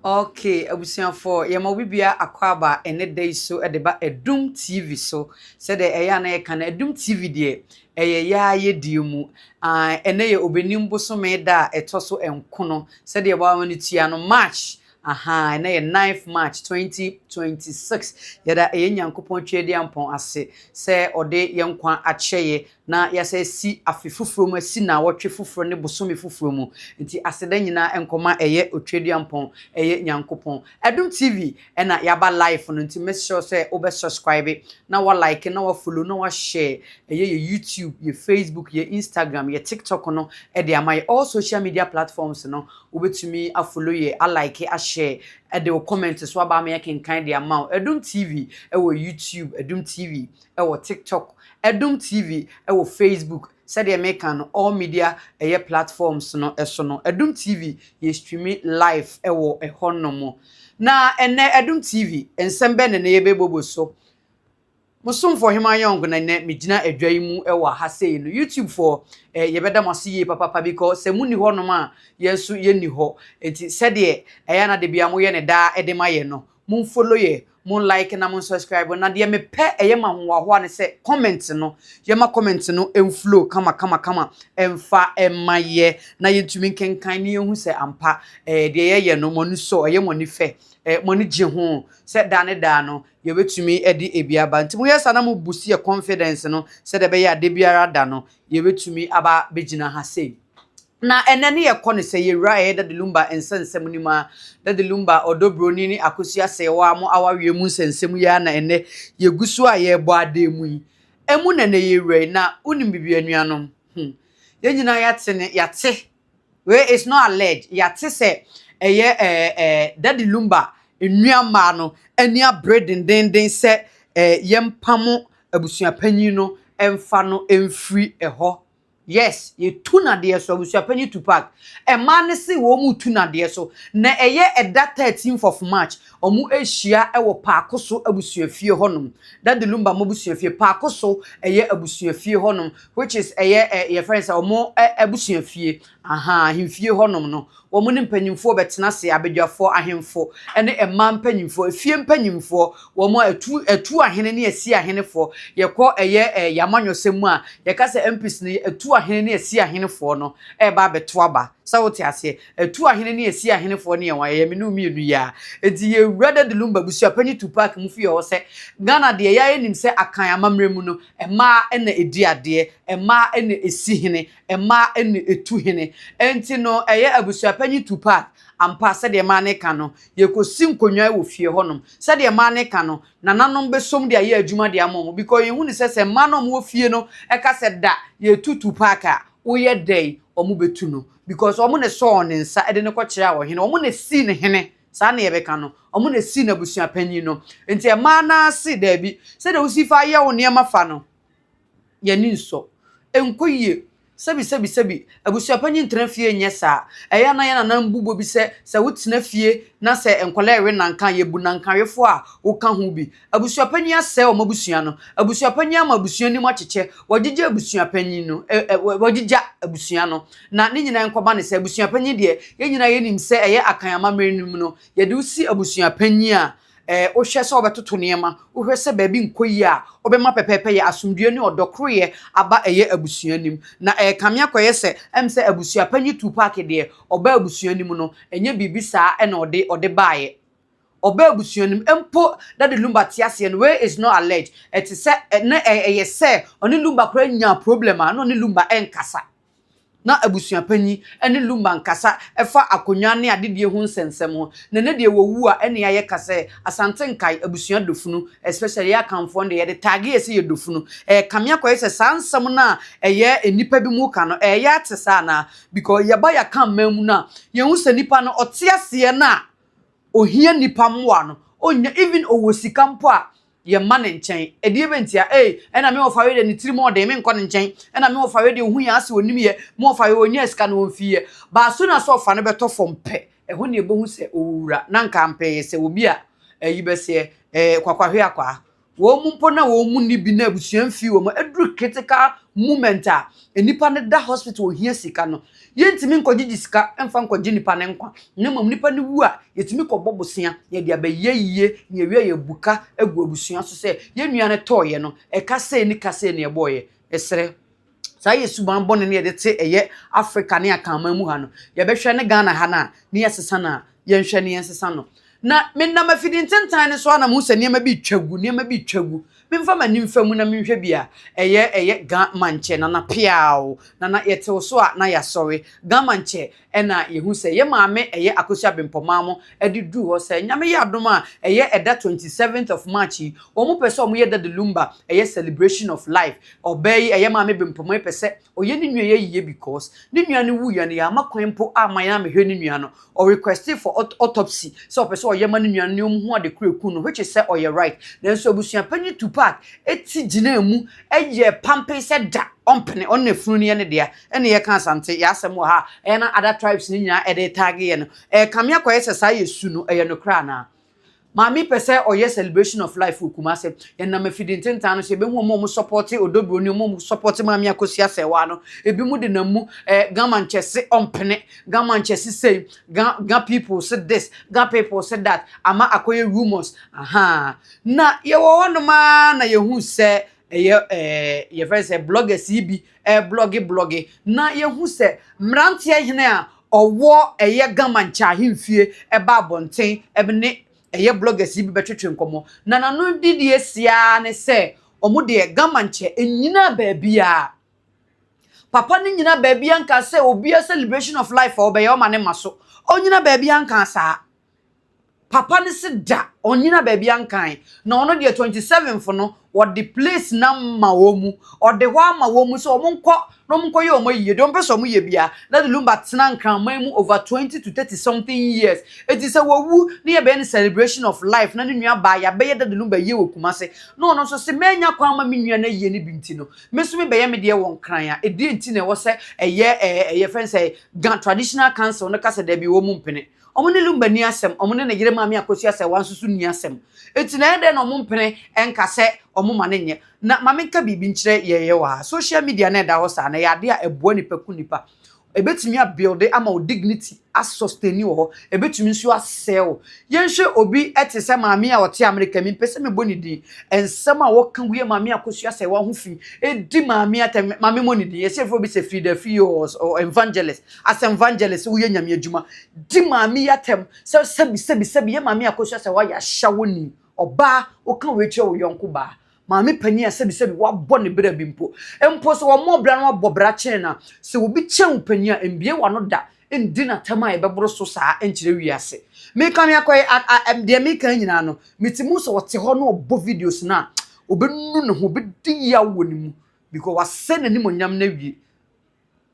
Okay, abusuafoɔ, yɛma obi bia akɔ ɛnɛ da yi so de ba Adum TV so. Sɛdeɛ ɛyɛ a na yɛka no, Adum TV deɛ, ɛyɛ yaa yɛdie mu. Ɛnɛ yɛ Obenim bosome da a ɛtɔ so 9, sɛdeɛ wɔn no tua no, March. Aha, ɛnɛ yɛ 9th March 2026. Yɛda ɛyɛ Nyankopɔn Tweaduampɔn ase sɛ ɔde yɛn nkwa akyɛ yɛ na yɛsɛ si afe foforɔ mu, asi naawɔtwe foforɔ ne bosome foforɔ mu. Nti aseda nyinaa nkɔma ɛyɛ Otweaduampɔn, ɛyɛ Nyankopɔn. Adum TV ɛna yɛaba live no, nti make sure sɛ wobɛ subscribe na wa like na wa follow na wa share ɛyɛ yɛ YouTube, yɛ Facebook, yɛ Instagram, yɛ TikTok no ɛde ama yɛ all social media platforms no. Wobɛtumi afollow yɛ, alike, ashare, ɛde wo comment so aba ama yɛkenkan de ama wo. Adum TV ɛwɔ YouTube, Adum TV ɛwɔ TikTok, Adum TV ɛwɔ Facebook. Sɛdeɛ meka no, all media ɛyɛ platforms no ɛso no, Adum TV yɛ stream live ɛwɔ ɛhɔnom. Na ɛnɛ Adum TV nsɛm bɛn na ne yɛbɛbɔbɔ so? Mosomfo Hema Yɔngo na nnɛ megyina adwa yi mu wɔ ha sei no. YouTube foɔ, yɛbɛda mo ase yie papapa, because sɛ munni hɔnom a, yɛn nso yɛnni hɔ. Nti sɛdeɛ ɛyɛ na de bia moyɛ ne daa de ma yɛ no, momfollow yɛ, mo like na mo subscribe. Na deɛ mepɛ ɛyɛ ma ahohoahoa ne sɛ comment no, yɛma comment no mflow kama kama kama, ɛmfa ɛma yɛ na yɛntumi nkenkan ne yɛhu sɛ ampa deɛ yɛyɛ no, mo ani sɔ, ɛyɛ mo ani fɛ, mo ani gye ho sɛ daa ne daa no yɛbɛtumi de ebi aba. Nti moyɛ saa na mo boost yɛ confidence no, sɛdeɛ ɛbɛyɛ ade biara da no yɛbɛtumi aba bɛgyina ha sei. Na ɛnɛ ne yɛkɔ no sɛ yɛwura ɛyɛ Daddy Lumba nsɛnsɛm no mu a, Daddy Lumba, Ɔdɔ Broni ne Akosua Sɛwa mo awareɛ mu nsɛnsɛm yi ara na ɛnɛ yɛgu so a yɛrebɔ adan mu yi. Ɛmu na ɛnɛ yɛwura yi. Na wonim bibi, anuanom, yɛn nyinaa yɛate ne yɛate wei is not alleged, yɛate sɛ ɛyɛ Daddy Lumba nnuamaa no ani abere dendenden sɛ yɛmpamo abusuapanyin no ɛmfa no ɛmfiri ɛhɔ. Yes, yɛtu nadeɛ so. Abusuapanyin Tupac, mmaa no se wɔn mu tu nadeɛ so, na ɛyɛ ɛda 13th of March wɔn ahyia ɛwɔ Paako So abusuafie hɔnom. Daddy Lumba mo abusuafie, Paako So ɛyɛ abusuafie hɔnom, which is ɛyɛ yɛfrɛ sɛ wɔn abusuafie aha, ahemfie hɔnom no, wɔn ne mpanyinfoɔ bɛtena ase, abadwafoɔ, ahemfo ɛne mmaa mpanyinfoɔ, efie mpanyinfoɔ, wɔn atu atu ahene ne esi ahenefoɔ. Yɛkɔ ɛyɛ yamanyɔsɛm mu a, yɛka sɛ MPs no, atu ahene ne esi ahenefoɔ no ɛreba abɛto aba. Sɛ wote aseɛ, atu ahene ne esi ahenefoɔ ne yɛn wɔn ɛyɛ menu mmienu yi a. Eti yɛwura Daddy Lumba busuapanyin Tupac mu fie hɔ sɛ Ghana deɛ, yɛayɛ nim sɛ Akan amammerɛ mu no, mmaa ɛna edi adeɛ, mmaa ɛna esi hene, mmaa ɛna etu hene. Enti no ɛyɛ abusuapanyin Tupac ampa, sɛdeɛ mmaa ne ka no, yɛkɔsi nkonnwa wɔ fie hɔnom. Sɛdeɛ mmaa ne ka no, nananom bɛsom de ayɛ adwuma de ama wɔn, because yɛhu ne sɛ mmaa no a wɔwɔ fie no ɛka sɛ da yɛtu Tupac a, woyɛ dɛn, wɔn bɛtu no, because wɔn na sɔɔ ne nsa de ne kɔkyerɛ a ɔhene, wɔn na si ne hene. Saa na yɛbɛka no, wɔn na si n'abusuapanyin no. Nti mmaa n'ase daabi, sɛdeɛ wosi fa ayɛ wo nneɛma fa no, yɛni nsɔ, nkɔ yie. Sɛbi sɛbi sɛbi, abusuapanyin ntena fie nyɛ saa. Ɛyɛ na yɛ nana mbubɔ bi sɛ wotena fie na sɛ nkɔla ɛwe nanka, yɛbu nankawefoɔ a woka ho bi. Abusuapanyin asɛe wɔn abusua no, abusuapanyin ama abusua no mu akyekyɛ, wɔgyegye abusuapanyin no, ɛ ɛ wɔgyegya abusua no. Na ne nyinaa nkɔba ne sɛ abusuapanyin deɛ, yɛn nyinaa yɛnim sɛ ɛyɛ Akan amammerɛ no mu no, yɛde wosi abusuapanyin a, wohwɛ sɛ wobɛtoto nneɛma, wohwɛ sɛ baabi nkɔ yie a, wobɛma pɛpɛɛpɛ yɛ asomdue ne ɔdɔ koroyɛ aba ɛyɛ abusua nim. Na ɛkame akɔyɛ sɛ sɛ abusuapanyin Tupac deɛ, ɔba abusua nim no, ɛnyɛ biribi saa ɛna ɔde baeɛ. Ɔba abusua nim mpo, Daddy Lumba te aseɛ no, wei is not alleged, ɛte sɛ ɛne ɛyɛ sɛ ɔne Lumba koraa nya problem a, na ɔne Lumba ɛnkasa, na abusuapanyin ne Lumba nkasa ɛfa akonnwa ne adedie ho nsɛnsɛm ho. Na ne deɛ wɔwu a, ɛne ayɛ kasa Asante nkae abusua dofunu, especially yɛ Akanfoɔ no deɛ, yɛde taage yɛ sɛ yɛ dofunu. Kame akɔyɛ sɛ saa nsɛm no a ɛyɛ nnipa bi mu ka no, ɛyɛ ate saa anaa? Because yɛba yɛka mmaa mu no a, yɛhu sɛ nipa no ɔte aseɛ no a, ohia nipa mmoa no onya, even ɔwɔ sika mpo a, yɛma ne nkyɛn. Ɛdeɛ bɛ ntia ee ɛna me wɔfa wei deɛ, ne tiri mu ɔden, me nkɔ ne nkyɛn. Ɛna me wɔfa wei deɛ, ohun yɛn ase, onim yɛ. Me wɔfa wei, onye sika na wɔmfi yɛ baaso na sɛ ɔfa no bɛtɔ fam pɛ, ɛhɔ ne ebohu sɛ owura na nka mpɛyɛ sɛ obi a ɛyi bɛseɛ kwakwa hwe akwa. Wɔn mu mpo na wɔn mu nni bi na abusua mfii wɔn aduru critical moment a nnipa no da hospital ohia sika no, yɛntumi nkɔgyegye sika mfa nkɔgye nipa no nkwa, na mmom nipa no wu a, yɛtumi kɔbɔ bosea na yɛde abɛyɛ yie na yɛwie a, yɛbu ka agu abusua so sɛ yɛn nua no tɔɔyɛ no, ɛka sei ne ka sei na yɛbɔɔyɛ. Ɛsrɛ saa yɛ suban bɔne ne yɛde te ɛyɛ Africa ne Akanman mu ha no, yɛbɛhwɛ ne Ghana ha no a ne yɛsesa no a, yɛnhwɛ ne yɛnsesa no. Na menam afidi ntentan no so a na mehu sɛ nneɛma bi retwa gu, nneɛma bi retwa gu. Memfa m'ani mfa mu na menhwɛ bi a, ɛyɛ Ga Mankyɛ, Nana Peaw, Nana yɛtew so a na yɛasɔre. Ga Mankyɛ ɛna yɛhu sɛ yɛ maame ɛyɛ Akosua Bempɔmaa mo ɛde duu hɔ sɛ Nyame yɛ adom a, ɛyɛ ɛda 27th of March yi, wɔn pɛ sɛ wɔn yɛ Daddy Lumba ɛyɛ celebration of life. Ɔbaa yi, ɛyɛ maame Bempɔmaa yi, pɛ sɛ ɔyɛ ne nua yɛ yie because ne nua no wuiɛ no, yɛama kwan mpo ama yɛn amehwɛ ne nua no. Ɔrequest for autopsy sɛ ɔpɛ sɛ ɔyɛ ma ne nua no ne ɔmo hu ade koro eku no, which is sɛ ɔyɛ right, nanso abusua panyin Tupac eti gyina mu ɛyɛ pampe sɛ da ɔmpene, ɔno na efunu no yɛ ne dea. Ɛna yɛka Asante yɛ asɛm wɔ ha, ɛyɛ na other tribes ne nyinaa ɛde target yɛ no, ɛyɛ kame akɔyɛ sɛ saa yɛ su no, ɛyɛ nokora anaa? Maame pɛ sɛ ɔyɛ celebration of life wɔ Kumase. Yɛnam afidi ntentan no so yɛbɛhu ɔmo a ɔmo support Odobroni, ɔmo a ɔmo support maame Akosua Sɛwa no. Ebi mu de nam mu Gama nkyɛse ɔmpene, Gama nkyɛse sei, Ga people say this, Ga people say that, ama akɔyɛ rumours. Aha na yɛwɔ hɔnom a na yɛhu sɛ ɛyɛ yɛfrɛ sɛ bloggers yi bi blog blog na yɛhu sɛ mmeranteɛ hene a ɔwɔ ɛyɛ Gama nkyɛ ahemfie ɛba abɔnten ɛne ɛyɛ bloggers yi bi bɛtwetwe nkɔmmɔ, na n'ano didi esia ne sɛ ɔmo deɛ, Gama nkyɛ enyina baabi a papa ne nyina baabi anka sɛ obiara celebration of life a ɔbɛyɛ ɔma ne ma so, ɔnyina baabi anka saa. Papa ne se da ɔnyina baabi ankan na ɔno deɛ, 27th no wɔde place na ma wɔn mu, ɔde hɔ ama wɔn mu sɛ wɔn nkɔ na wɔn nkɔ yɛ wɔn ayie deɛ wɔn pɛ sɛ wɔn yɛ bia. Na de Lumba tena Nkraman mu over 20 to 30 something years, eti sɛ wɔwu ne yɛ bɛyɛ ne celebration of life na ne nua baa yabɛyɛ Daddy Lumba yie wɔ Kumase, na ɔno nso sɛ mɛnya kwan ma me nua no ayie ne bi, nti no me nso me bɛyɛ me deɛ wɔ Nkran a ɛdi, nti na ɛwɔ sɛ ɛyɛ ɛyɛ fɛn sɛ Ga Traditional Council no kasa dɛbi, wɔn mu mpene. Ɔmo ne Lumba ni asɛm, ɔmo ne ne yere maame Akosua sɛ wɔn nso so ni asɛm, eti na ɛyɛ dɛ na ɔmo mpene ɛnka sɛ ɔmo ma ne nyɛ. Na maame nka biribi nkyerɛ yɛyɛ wɔ ha, social media na ɛda hɔ saa na ɛyɛ adeɛ a ɛboa nipa ku nipa. Ebetumi abuild ama wo dignity asustain wɔ hɔ, ebetumi nso asɛe wo. Yɛnhwɛ obi ɛte sɛ maame a ɔte Amerika mi, mpɛ sɛ mebɔ ne din, nsɛm a wɔka gu yɛ maame Akosua sɛ wɔn ho fi edi maame atɛm. Maame mɔ ne din, yɛsɛ efo bi sɛ Frida fi or evangelist, as evangelist woyɛ Nyame adwuma, di maame yi atɛm sɛ sɛbi sɛbi sɛbi yɛ maame Akosua sɛ wɔayɛ ahyɛ wɔ ni ɔbaa, woka wɔ ekyir wɔ yɔnko baa maame panyin a sɛbi sɛbi wabɔ ne bra bi mpo sɛ wɔn bra no wabɔ bra kyɛn na sɛ obi kyɛn wo panyin a mbie wano da ndi n'atam a yɛbɛboro so saa nkyerɛ wiase. Meka me akɔyɛ a deɛ meka nyinaa no, mete mu sɛ ɔte hɔ na ɔbɔ videos no a, obɛnu ne ho, obɛdi yaw wɔ ne mu because wasɛ n'anim onyam no awie,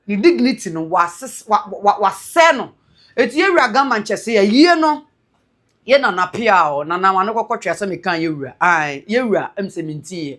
ne dignity no wasɛ wa wa wasɛ no. Eti yɛwura Gama nkyɛse yɛ yie no, yɛ nana pia o, nana wa no kɔkɔ twɛ sɛ meka yɛwura ae, yɛwura sɛ mentiiɛ.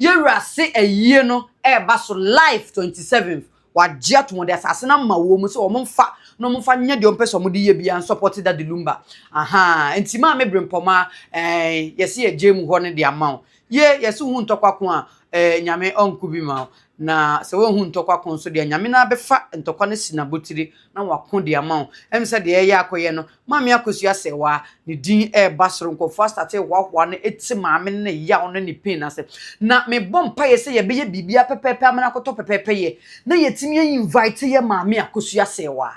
Yɛwura se ayie no ɛɛba so live 27th, wagye ato wɔn de asase no ama wɔn mu sɛ wɔn mfa na wɔn mfa nyɛ deɛ wɔn pɛ sɛ wɔn de yɛ bia nsupport Daddy Lumba. Aha nti maame Brempɔma yɛsi yɛ gye mu hɔ no de ama wo ye, yɛsi hu ntɔkwa ko a Nyame ɔnko bi ma wo, na sɛ wɔnhu ntɔkwa ko nso deɛ, Nyame na bɛfa ntɔkwa no si n'abotire na wako de ama wo. Sɛ deɛ ɛyɛ akɔyɛ no, maame Akosua Sɛwa ne din ɛɛba soro, nkɔfoɔ asate hoahoa no, eti maame no ne yaw no ne pain ase, na mebɔ mpaeɛ sɛ yɛbɛyɛ biribiara pɛpɛɛpɛ amena akɔtɔ pɛpɛɛpɛ yɛ na yɛtumi invite yɛ maame Akosua Sɛwa.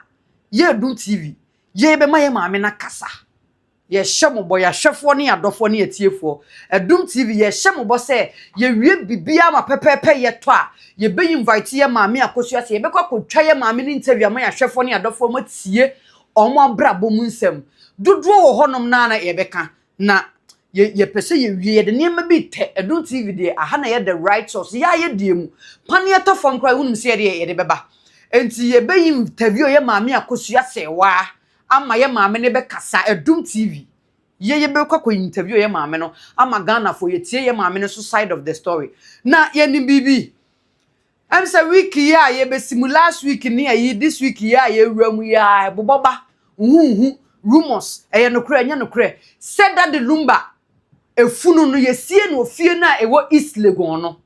Yɛ Adum TV yɛ bɛma yɛ maame no akasa. Yɛhyɛ mo bɔ, yɛahwɛfoɔ ne yɛadɔfoɔ ne yɛtiefoɔ Adum TV, yɛhyɛ mo bɔ sɛ yɛwie biribiara ma pɛpɛɛpɛ yɛtɔ a, yɛbɛyi invite yɛ maame Akosua sɛ yɛbɛkɔ akɔtwa yɛ maame no interview ama yɛahwɛfoɔ ne yɛadɔfoɔ mo atie ɔmo abrabɔ mu nsɛm dodoɔ wɔ hɔnom naa na yɛbɛka na yɛpɛ sɛ yɛwie yɛde nneɛma bi tɛ Adum TV deɛ. Aha na yɛ the right source, yɛ ayɛ deɛ mu paneɛ tɔ fam koraa, wonim sɛ yɛde bɛba. Nti yɛbɛyi interview yɛ maame Akosua Sɛwaa ama yɛ maame no bɛkasa. Adum TV yɛ yɛbɛkɔ akɔ interview yɛ maame no ama Ghanafoɔ yɛtie yɛ maame no so side of the story. Na yɛnim biribi sɛ week yi a yɛbɛsi mu, last week ne ayi, this week yi a yɛwura mu yi a, ɛbobɔba huhuhu rumors, ɛyɛ nokorɛ, ɛnyɛ nokorɛ sɛ Daddy Lumba Efunu no yɛsie no wɔ fie no a ɛwɔ East Legon no.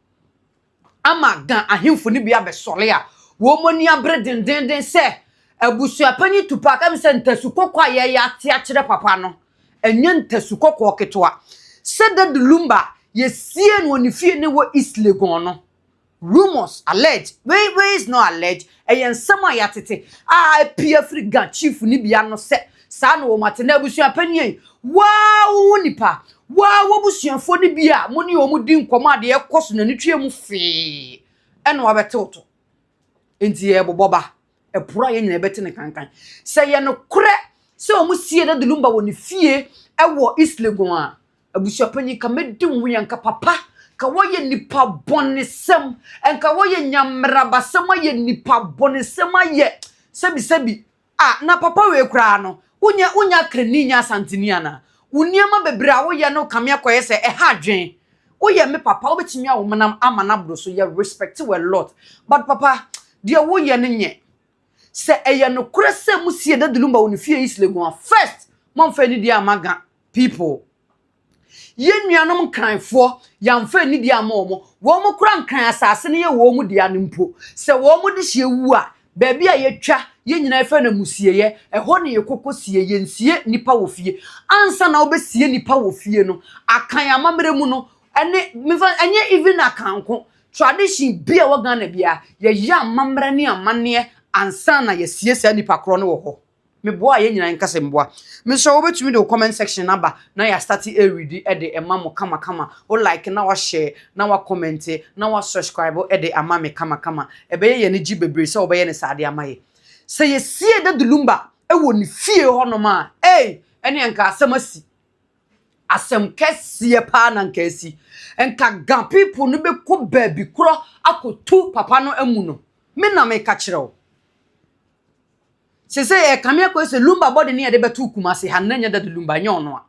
Ama Ga ahemfo no bi abɛsɔre a wɔn ani abere dendenden sɛ abusuapanyin Tupac ɛm sɛ ntasu kɔkɔɔ a yɛyɛ ate akyerɛ papa no, ɛnyɛ ntasu kɔkɔɔ ketewa. Sɛ Daddy Lumba yɛsie no wɔ ne fie no ɛwɔ East Legon no. Rumours, alleged, wei wei is not alleged, ɛyɛ nsɛm a yɛatete a apue afiri Ga chief no bi ano sɛ saa na wɔn ate. Na abusua panin ei, wo ara wo ho nipa, wo ara w'abusuafoɔ no bi a mo ne wɔn di nkɔmmɔ a deɛ ɛkɔ so n'ani tua mu fee ɛna wabɛte wo to. Enti yɛrebobɔ ba, ɛporo a yɛn nyinaa yɛbɛte ne kankan. Sɛ ɛyɛ nokorɛ sɛ wɔn sie Daddy Lumba wɔ ne fie ɛwɔ East Legon a, Abusuapanyin, ka mɛdi wo ho ya, nka papa, ka woayɛ nipa bɔnesɛm, nka woayɛ nyammerabasɛm ayɛ nipa bɔnesɛm ayɛ sɛbi sɛbi, ah, na papa wei koraa no, wonyɛ wonyɛ akrani nyɛ asanteni anaa? Wo nneɛma bebree a woyɛ no kame akɔyɛ sɛ ɛha adwene. Woyɛ me papa, wobɛtumi awo menam ama no aboro so, yɛ respect wo a lot, but papa, deɛ woyɛ no nyɛ. Sɛ ɛyɛ nokorɛ sɛ mosie Daddy Lumba wɔ ne fie East Legon a, first, moamfa anidie amma Ga people. Yɛn nuanom Nkranfoɔ, yɛamfa anidie amma wɔn. Wɔn kora Nkran asase no yɛ wɔn dea no mpo, sɛ wɔn dehyeɛ wu a, baabi a yɛtwa, yɛn nyinaa yɛfrɛ no amusieeɛ, ɛhɔ na yɛkɔ kɔsie. Yɛnsie nnipa wɔ fie. Ansa na wobɛsie nnipa wɔ fie no, Akan amammerɛ mu no, ɛne, mefa, ɛnyɛ even Akan nko, tradition bi a ɛwɔ Ghana biara, yɛyɛ amammerɛ ne amanneɛ ansa na yɛasie saa nipa korɔ no wɔ hɔ. Meboa a yɛn nyinaa nka sɛ meboa. Mesrɛ wo wobɛtumi de wo comment section no aba na yɛ astarte ɛredi de ɛma mo kama kama. Wo like na wa share na wa comment na wa subscribe de ama me kama kama. Ɛbɛyɛ yɛn anigye bebree sɛ wobɛyɛ no saa de ama yɛ. Sɛ yɛsie Daddy Lumba wɔ ne fie hɔ nom a, ei ɛneɛ nka asɛm asi. Asɛm kɛseɛ paa na nka asi. Nka Ga people no bɛkɔ baabi korɔ akɔtu papa no amu no. Me na meka kyerɛ wo. Sesei ɛkame akɔyɛ sɛ Lumba bɔde ne yɛde bɛto Kumasi ha no na ɛnyɛ Daddy Lumba, ɛnyɛ ɔno a.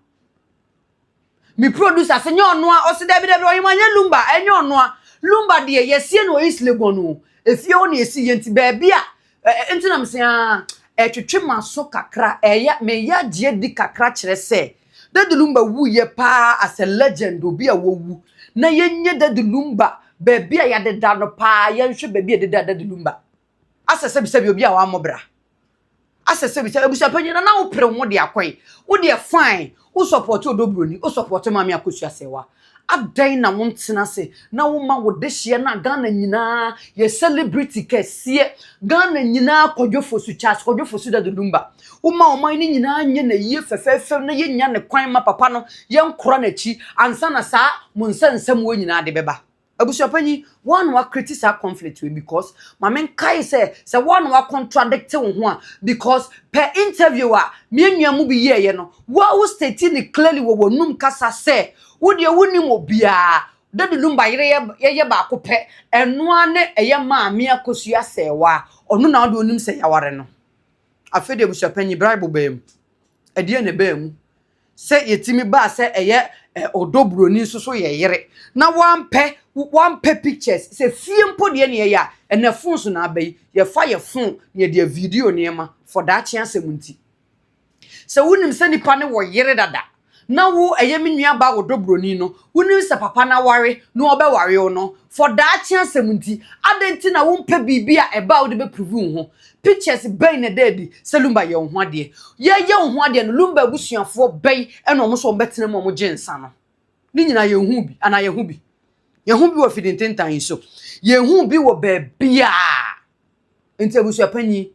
Me producer sɛ nyɛ ɔno a, ɔse dabi dabi ɔyema nyɛ Lumba, ɛnyɛ ɔno a. Lumba deɛ yɛsie no wɔ East Legon o, efie hɔ na yɛsi yɛ nti baabi a, nti na mese aa, ɛtwetwe m'aso kakra, ɛyɛ, meyɛ agye adi kakra kyerɛ sɛ Daddy Lumba wuiɛ paa as a legend, obi a wawu, na yɛnyɛ Daddy Lumba baabi a yɛadeda no paa, yɛnhwɛ baabi a yɛdeda Daddy Lumba. Asɛ sɛbisɛbi obi a wammɔ bra. Asɛ sɛbisɛbi abusuapanyin na na wopere wo ho de akɔe. Wo deɛ fine, wo support Odo Broni, wo support Maame Akosua Serwaa. Adɛn na wontena ase na woma wo dehyeɛ no a Ghana nyinaa yɛ celebrity kɛseɛ, Ghana nyinaa Kwadwo Fosu, Charles Kwadwo Fosu Daddy Lumba. Woma ɔman no nyinaa nyɛ n'ayie fɛfɛɛfɛ na yɛnnya ne kwan ma papa no yɛnkora n'akyi ansa na saa mo nsɛnsɛm wei nyinaa de bɛba. Abusuapanyin, woa na wa create saa conflict wei because ma me nkae sɛ sɛ woa na wa contradict wo ho a because per interview a me nua mu bi yɛɛyɛ no woa wo state ne clearly wɔ w'anum kasa sɛ wo deɛ wonim obiara Daddy Lumba yere yɛ yɛyɛ baako pɛ ɛnoa ne ɛyɛ Maame Akosua Sɛɛwaa ɔno na wode onim sɛ yɛaware no. Afei deɛ abusuapanyin bribe baa mu ɛdeɛn na ɛbaa mu? Sɛ yɛtumi baa sɛ ɛyɛ ɔdɔ buroni nso so yɛ yere na wampɛ wampɛ pictures sɛ fie mpo deɛ ne yɛyɛ a ɛnɛ phone so na aba yi yɛfa yɛ phone na yɛde video nneɛma for daakye asɛm nti sɛ wonim sɛ nipa ne wɔ yere dada na wo ɛyɛ me nua ba ɔdɔ buroni no wonim sɛ papa no aware na ɔbɛware wo no for daakye asɛm nti adɛn nti na wompɛ biribi a ɛba a wode bɛprove wo ho Pictures bɛn na ɛda adi sɛ Lumba yɛ wo ho adeɛ? Yɛyɛ wo ho adeɛ no, Lumba abusuafoɔ bɛn na wɔn nso wɔbɛtena mu a wɔgye nsa no? Ne nyinaa yɛnhu bi, anaa yɛhu bi? Yɛhu bi wɔ afidi ntentan yi so. Yɛhu bi wɔ baabiara. Nti abusuapanyin,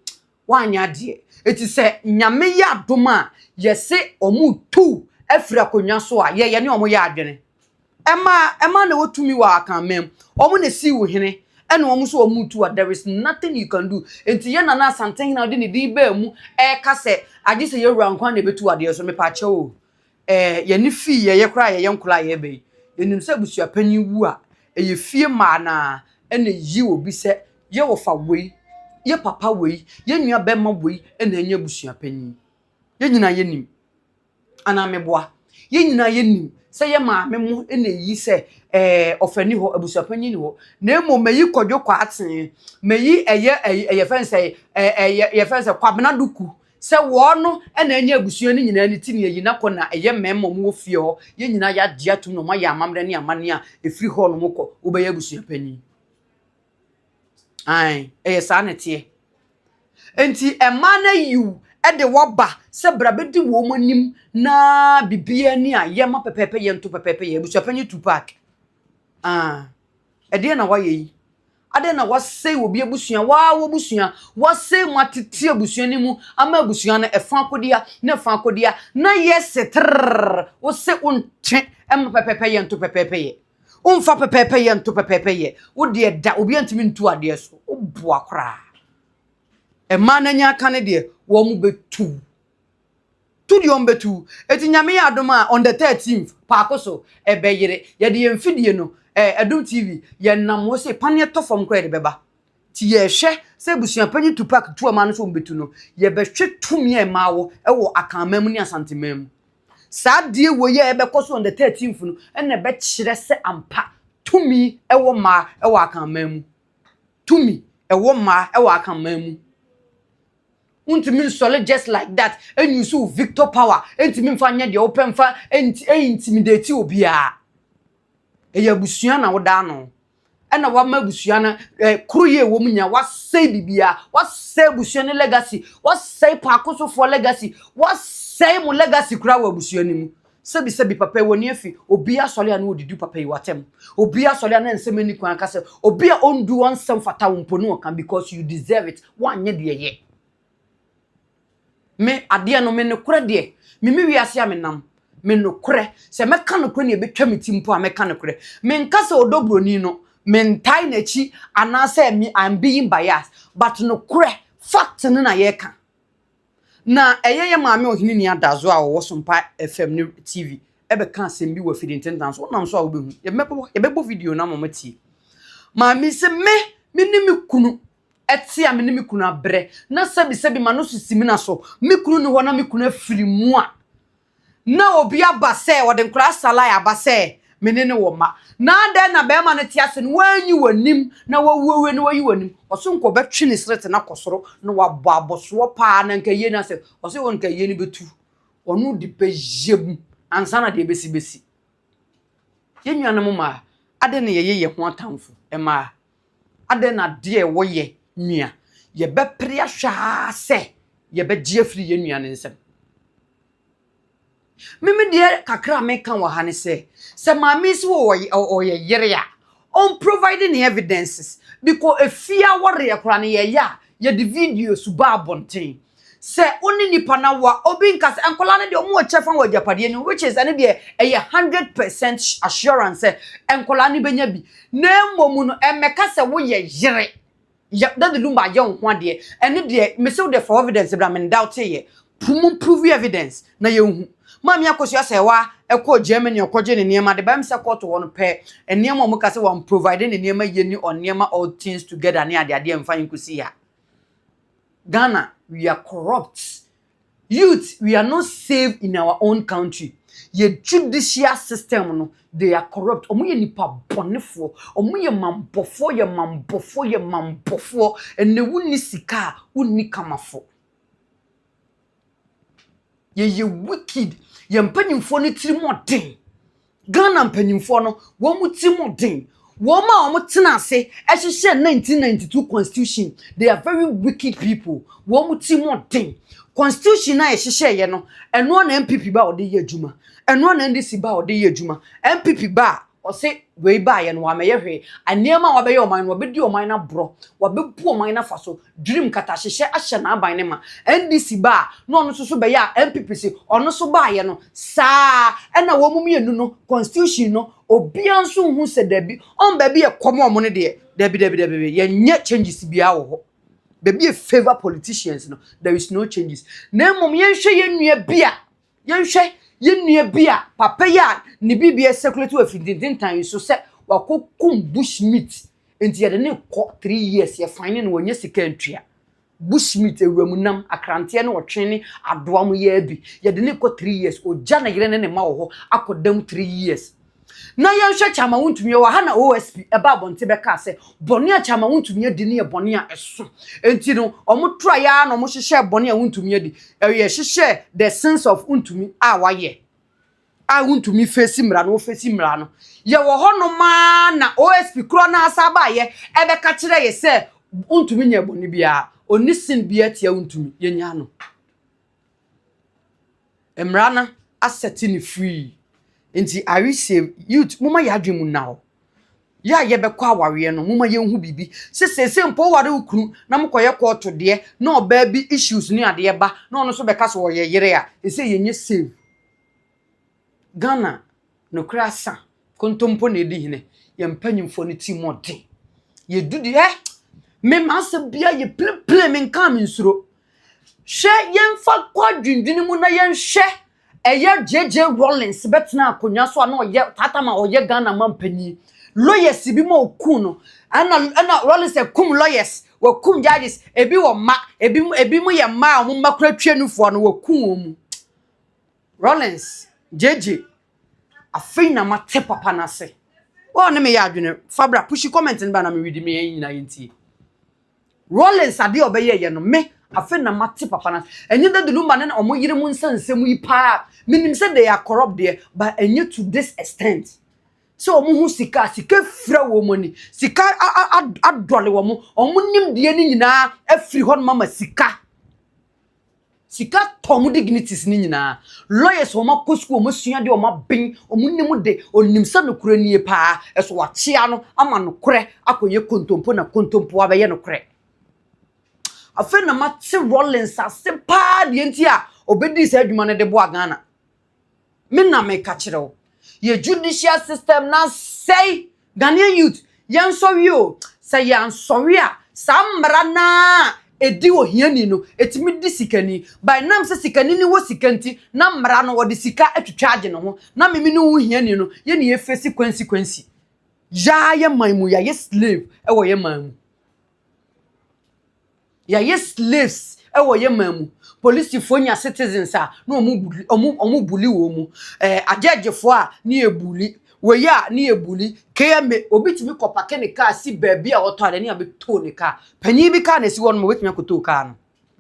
woanyɛ adeɛ. Eti sɛ Nyame yɛ adom a, yɛse wɔn retu afiri akonnwa so a, yɛ yɛne wɔn yɛ adwene. Ɛma ɛma na ɛwɔ tumi wɔ Akanman mu. Wɔn na esii wo hene ɛna wɔn nso wɔn retu a there is nothing you can do. Nti yɛn Nana Asantehene a ɔde ne din baa mu ɛreka sɛ agye sɛ yɛn wura nko na ɛbɛtu adeɛ so mepaakyɛw o. Ɛɛ yɛne fii yɛyɛ koraa a yɛyɛ nkwadaa a yɛreba yi yɛnim sɛ abusuapanyin wu a ɛyɛ fie mmaa no ara ɛna ɛyi obi sɛ yɛ wɔfa wei, yɛ papa wei, yɛ nua bɛrima wei ɛna ɛnyɛ abusuapanyin. Yɛn nyinaa yɛnim. Anaa meboa? Yɛn nyinaa yɛnim sɛ yɛ maame mo na ɛyi sɛ ɛɛ ɔfa ni hɔ, abusuapanyin ni hɔ. Na mmom mayi Kwadwo Kwaaten, mayi ɛyɛ ɛyɛ yɛfrɛ no sɛ ɛɛ ɛyɛ yɛfrɛ no sɛ Kwabena Duku. Sɛ wɔn no na anya abusua no nyinaa ne ti ne ayi n'akɔ na ɛyɛ mmarima a wɔwɔ fie hɔ, yɛn nyinaa yɛagye atom na wɔayɛ amammerɛ ne amanneɛ a ɛfiri hɔ nom kɔ, wobɛyɛ abusua panyin. Ae, ɛyɛ saa na ɛteɛ. Enti mmaa no ayiw de waba sɛ bra bɛdi wɔn anim na biribiara ni a yɛma pɛpɛɛpɛ yɛnto pɛpɛɛpɛ yɛ abusua panyin Tupac. Ah, ɛdeɛn na wayɛ yi? Adɛn na wasɛe obi abusua, waa w'abusua, wasɛe mu atete abusua no mu ama abusua no ɛfa akodia na ɛfa akodia na yɛ se trrr wo se wontwe ɛma pɛpɛpɛ yɛ nto pɛpɛpɛ yɛ womfa pɛpɛpɛ yɛ nto pɛpɛpɛ yɛ wo deɛ da obi antumi ntu adeɛ so woboa koraa ɛmaa no anya aka ne deɛ wɔn mu bɛtu Tu deɛ ɔmbɛtu. Eti Nyame yɛ adom a on the 13th paako so ɛbɛyere. Yɛde yɛn mfidie no eh, Adom TV, yɛnam hɔ sei, paneɛ tɔ fam koraa yɛde bɛba. Nti yɛrehwɛ sɛ abusuapanyin Tupac tu ɔman no sɛ ɔmbɛtu no, yɛbɛhwɛ tumi a ɛmaa wɔ ɛwɔ Akanman mu ne Asanteman mu. Saa adeɛ wei a ɛbɛkɔ so on the 13th no ɛna ɛbɛkyerɛ sɛ ampa tumi ɛwɔ mmaa ɛwɔ Akanman mu. Tumi ɛwɔ mmaa ɛwɔ Akanman mu. Wontumi nsɔre just like that ɛnuse wo victor power ɛntumi mfa nyɛ deɛ wopɛ mfa ɛintimidate obiara. Ɛyɛ abusua na woda ano. Ɛna wama abusua no eh, koro yɛ ɛwɔ mu nyinaa wasɛe biribiara, wasɛe abusua no legacy, wasɛe paakosofoɔ legacy, wasɛe mo legacy koraa wɔ abusua no mu. Sɛbi sɛbi papa yi w'ani afi obi asɔre a na odidi papa yi w'atɛm obi asɔre a na nsɛm ani kwan ka sɛ obi a ɔndu wɔn nsɛm fata wo mpo no ɔka because you deserve it wanyɛ deɛ yɛ me adeɛ no me nokorɛ deɛ me me wiase a menam me nokorɛ sɛ mɛka nokorɛ ne ɛbɛtwa me ti mpo a mɛka nokorɛ menka sɛ ɔdɔ buroni no mentae n'akyi anaasɛ me I'm being biased but nokorɛ fact no na yɛka. Na ɛyɛ yɛ maame Ɔheneni Adazo a ɔwɔ Sompa FM ne TV ɛbɛka asɛm bi wɔ afidi ntentan so. Wonam so a wobɛhu. Yɛbɛbɔ yɛbɛbɔ video no ama moatie. Maame yi sɛ me me ne me kunu ɛte a me ne me kunu abrɛ na sɛbisɛbi ma no so simina so me kunu ni hɔ na me kunu afiri mu a Na obi aba sɛ, ɔde nkwadaa Salai aba sɛ me ne no wɔ mma. Na adɛn na barima no te ase no wanyi w'anim na wawu awie na wayi w'anim? Ɔse nka ɔbɛtwe ne serete no akɔ soro na wabɔ abɔsoɔ paa na nka yie no asɛ. Ɔse wɔ nka yie no bɛtu. Ɔno de bɛyɛ mu ansa na deɛ ɛbɛsi bɛsi. Yɛn nuanom mmaa, adɛn na yɛyɛ yɛn ho atamfo mmaa? Adɛn na adeɛ a ɛwɔ yɛ nua yɛbɛpere ahwɛ ara sɛ yɛbɛgye afiri yɛn nua no nsam? Me me deɛ kakra a meka wɔ ha ne sɛ, sɛ maame yi sɛ ɔyɛ yere a, ɔmprovide ne evidences because efie awareɛ koraa no yɛyɛ a, yɛde videos ba abɔnten. Sɛ wo ne nipa no awo a, obi nka sɛ nkwadaa no deɛ wɔn wɔ kyɛfa wɔ agyapadeɛ no mu which is ɛno deɛ ɛyɛ 100% assurance sɛ nkwadaa no bɛnya bi. Na mmom no, ɛmmɛka sɛ woyɛ yere. Yɛ Daddy Lumba ayɛ wo ho adeɛ. Ɛno deɛ mese wo deɛ fa evidence bra me doubt yɛ. Mo prove evidence na yɛnhu. Maame Akosua Serwaa ɛkɔɔ Germany ɔkɔgye ne nneɛma de ba ɛm sɛ kɔɔto hɔ no pɛ nneɛma a wɔka sɛ wɔn provide ne nneɛma yie ne ɔnneɛma all things together ne adeadeɛ mfa nkosi ha. Ghana we are corrupt. Youth we are not safe in our own country. Yɛ judicial system no they are corrupt. Wɔn yɛ nipa bɔnefoɔ. Wɔn yɛ mambɔfoɔ yɛ mambɔfoɔ yɛ mambɔfoɔ. Ɛnna wunni sika a wunni kamafo. Yɛyɛ wicked. Yɛn mpanyinfoɔ no tiri mu ɔden. Ghana mpanyinfoɔ no wɔn mu tiri mu ɔden. Wɔn a wɔn tena ase ɛhyehyɛ 1992 constitution, they are very wicked people. Wɔn mu tiri mu ɔden. Constitution a yɛhyehyɛ yɛ no, ɛnoa na NPP ba a ɔde yɛ adwuma. Ɛnoa na NDC ba a ɔde yɛ adwuma. NPP ba a ɔse wei baayɛ no wamɛyɛ hwee. Nneɛma a wabɛyɛ ɔman no, wabɛdi ɔman no aborɔ, wabɛbu ɔman no afa so. Dream katahyehyɛ ahyɛ n'aban ne ma. NDC ba a na ɔno nso so bɛyɛ a NPP si ɔno nso baayɛ no saa ɛna wɔn mu mmienu no constitution no obiara nso nhu sɛ dabi ɔn baabi yɛ kɔm ɔmo no deɛ dabi dabi dabi yɛnyɛ changes biara wɔ hɔ. Baabi yɛ favour politicians no, there is no changes. Na mmom yɛnhwɛ yɛn nua bi a yɛnhwɛ yɛn nua bi a papa yi a ne biribi ɛsɛkulate wɔ afintintintan yi so sɛ wakɔ kum bush meat nti yɛde ne kɔ 3 years yɛ fine no wɔnyɛ sika ntua. Bush meat, ewuramu nam akranteɛ ne ɔtwe ne adoa mu yɛ bi, yɛde ne kɔ 3 years. Ogya ne yere ne ne ma wɔ hɔ akɔ dam 3 years. Na yɛnhwɛ Chairman Wontumi, yɛwɔ ha na OSP ɛba abɔnten bɛkaa sɛ bɔne a Chairman Wontumi adi no yɛ bɔne a ɛso. Enti no, wɔn traeɛ ara na wɔhyehyɛɛ bɔne a Wontumi adi. Ɛyɛ hyehyɛɛ the sins of Wontumi a wayɛ. A Wontumi face mmara no, wɔfesi mmara no. Yɛwɔ hɔnom ara na OSP korɔ no ara san baeɛ ɛbɛka kyerɛɛ yɛ sɛ Wontumi nyɛɛ bɔne biara. Ɔnni sin biara tia Wontumi. Yɛnyaa no. Mmara no asɛte no free. Nti awesie, youth, momma yɛn adwene mu nna hɔ. Yɛ a yɛbɛkɔ awareɛ no, momma yɛnhu biribi. Sɛ seesei mpo woware wo kunu na mokɔyɛ kɔɔto deɛ na ɔbaa bi issues ne adeɛ ba na ɔno nso bɛka sɛ ɔyɛ yere a, seesei yɛnyɛ safe. Ghana, nokorɛ asa, kontompo na ɛdi hene. Yɛn mpanyinfoɔ no ti mu ɔden. Yɛdu di, ɛ, me m'asɛm biara yɛ pleplee, menkaa mensuro. Hwɛ, yɛmfa kɔ adwendwene mu na yɛnhwɛ ɛyɛ JJ Rawlings bɛtena akonnwa so a na ɔyɛ tata ma ɔyɛ Ghana mampanyin. Lawyers bi ma ɔku no. Ɛna ɛna Rawlings akum lawyers, wakum judges, ebi wɔ mma, ebi ebi mu yɛ mma a wɔn mma kura twa nufoɔ no waku wɔn mu. Rawlings, JJ, afei na mate papa no ase. Wɔn ne me yɛ adwene, fa bra, pushi comment no ba na me read me yɛn nyinaa yɛntie. Rawlings adeɛ a ɔbɛyɛeɛ no, me, afei na mate papa no ase. Ɛnyɛ Daddy Lumba ne wɔn yere mu nsɛnsɛm yi paa. Menim sɛ they are corrupt deɛ, but ɛnyɛ to this extent. Sɛ wɔn ho sika, sika fira wɔn ani, sika adɔle wɔn, wɔn nimdeɛ no nyinaa afiri hɔ nom ama sika. Sika tɔ wɔn dignities no nyinaa. Lawyers wɔn akɔ sukuu, wɔn asua deɛ wɔn aben, wɔn nim de, onim sɛ nokorɛ nie paa, ɛso wakyea no ama nokorɛ akɔyɛ kontompo na kontompo abɛyɛ nokorɛ. Afei na mate Rawlings ase paa deɛ nti a obɛdii saa adwuma no de boa Ghana. Me na meka kyerɛ wo. Yɛ judicial system na sɛe Ghanaian youth yɛnsɔre o. Sɛ yɛansɔre a saa mmara naa ɛdi ohiani no ɛtumi di sikani. By nam sɛ sikani ni wɔ sika nti na mmara no wɔde sika atwitwa agye ne ho. Na meme ne wo hiani no yɛne yɛfesi consequence. Yaa yɛ man mu yɛayɛ slave ɛwɔ yɛ man mu. Yɛayɛ slaves ɛwɔ yɛ man mu. Polisifoɔ nya citizens a na ɔmo bully ɔmo bully wɔn mu. Agyɛgyefoɔ a ne yɛ bully. Wei a ne yɛ bully. KMA obi tumi kɔ park ne car si baabi a ɔtɔ ade ne abɛtoo ne car. Panyin bi car na esi hɔ nom obetumi akɔtoo car no.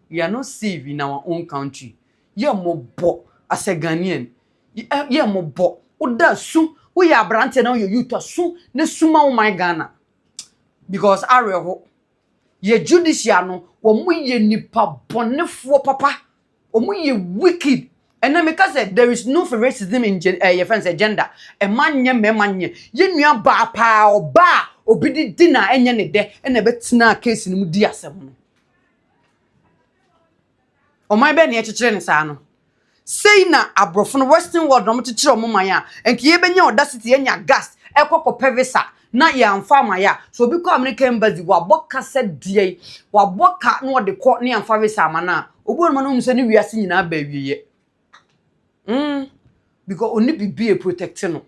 We are not safe in our own country. Yɛ mmɔbɔ as a Ghanaian. Yɛ mmɔbɔ. Woda su woyɛ aberanteɛ na woyɛ youth a su ne suma wo man Ghana. Because awerɛho. Yɛ judicial no wɔn yɛ nipa bɔnefoɔ papa. Wɔn yɛ wicked. Ɛnna meka sɛ there is no favoritism in gen yɛ fɛn sɛ gender. Ɛma nyɛ mmarima nyɛ. Yɛn nua baa paa ɔbaa a obi de di na ɛnyɛ ne dɛ ɛna ɛbɛtena case no mu di asɛm no. Ɔman bɛɛ na yɛkyekyere ne saa no. Sei na aborɔfo no western world na wɔkyekyere wɔn man a nka yɛbɛnya audacity yɛnya gas ɛkɔ kɔpɛ visa na yɛamfa ama yɛ a so obi kɔ American embassy wabɔ ka sɛ deɛ yi wabɔ ka na ɔde kɔ ne yɛamfa visa ama no a obi wɔ no ma no hu sɛ ne wiase nyinaa ba awieɛ because ɔni biribi a protect no,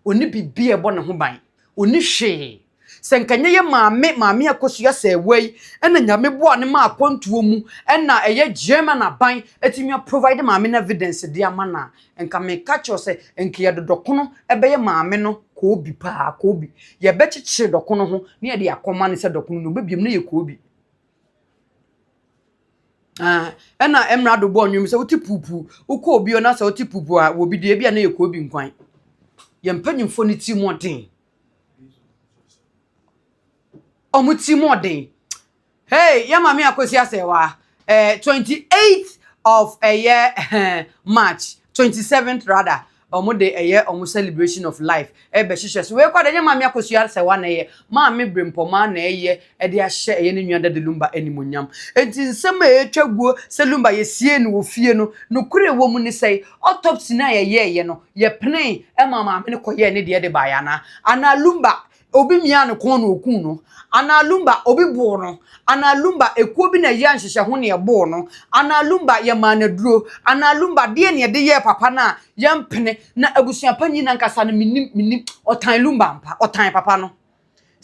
ɔni biribi a ɛbɔ ne ho ban, ɔni hwee. Sɛ nka nyɛ yɛ maame maame Akosua Sɛɛwa yi ɛna Nyame boa ne ma akɔntuo mu ɛna ɛyɛ German aban ɛtumi aprovide maame no evidence de ama no a, nka meka kyerɛ sɛ nka yɛde dɔkono ɛbɛyɛ maame no koobi paa koobi. Yɛbɛkyekyere dɔkono ho na yɛde akɔma no sɛ dɔkono no obɛbiem na yɛ koobi. Ah, ɛna mmra do bɔɔ nnwom sɛ wote puupuu wokɔ obi hɔ na sɛ wote puupuu a wɔ bi deɛ ebi a na yɛ koobi nkwan. Yɛn mpanyinfoɔ no ti mu ɔden. Ɔmo ti mu ɔden. Hey, yɛ maame Akosi Asɛwa, 28th of ɛyɛ March, 27th rather, ɔmo de ɛyɛ ɔmo celebration of life ɛbɛhyehyɛ so. Wei kɔ de ɛnyɛ maame Akosua Asɛwa na ɛyɛ, maame Brempɔmaa na ɛyɛ ɛde ahyɛ ɛyɛ ne nua Daddy Lumba animonyam. Enti nsɛm a ɛtwa guo sɛ Lumba yɛsie no wɔ fie no, nokorɛ wɔ mu ne sɛ autopsy no a yɛyɛɛyɛ no, yɛpenee ɛma maame no kɔyɛɛ ne deɛ de baeɛ anaa? Anaa Lumba obi mia ne kɔn na okun no? Anaa Lumba obi boo no? Anaa Lumba ekuo bi na ɛyɛ nhyehyɛ ho na ɛboo no? Anaa Lumba yɛmaa no aduro? Anaa Lumba deɛ na yɛde yɛɛ papa no a yɛmpene? Na abusua panyin nankasa no menim menim ɔtan Lumba ampa, ɔtan papa no.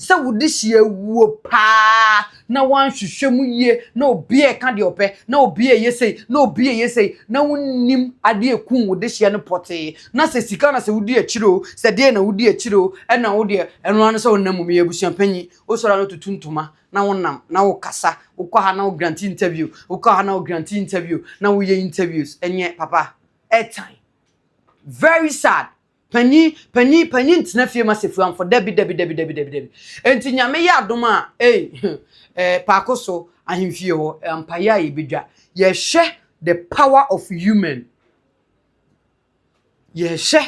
Sɛ wo dehyeɛ awuo paa na woanhwehwɛ mu yie na obi reka deɛ ɔpɛ, na obi reyɛ sei, na obi reyɛ sei, na wonnim adeɛ ɛkum wo dehyeɛ no pɔtee, na sɛ sika na sɛ wodi akyire o, sɛ deɛ na wodi akyire o, ɛna wo deɛ ɛno ara ne sɛ wonam mu. Meyɛ abusuapanyin, wosɔre a na wotutu ntoma na wonam na wokasa, wokɔ ha na wo grant interview, wokɔ ha na wo grant interview, na woyɛ interviews, ɛnyɛ papa, ɛtan. Very sad. Panyin, panyin, panyin ntena fie ma sefuamfo. Dabi, dabi, dabi, dabi, dabi, dabi. Enti Nyame yɛ adom a, ei, eh, paako so ahemfie hɔ, mpaeɛ a yɛbɛdwa. Yɛhwɛ the power of human. Yɛhwɛ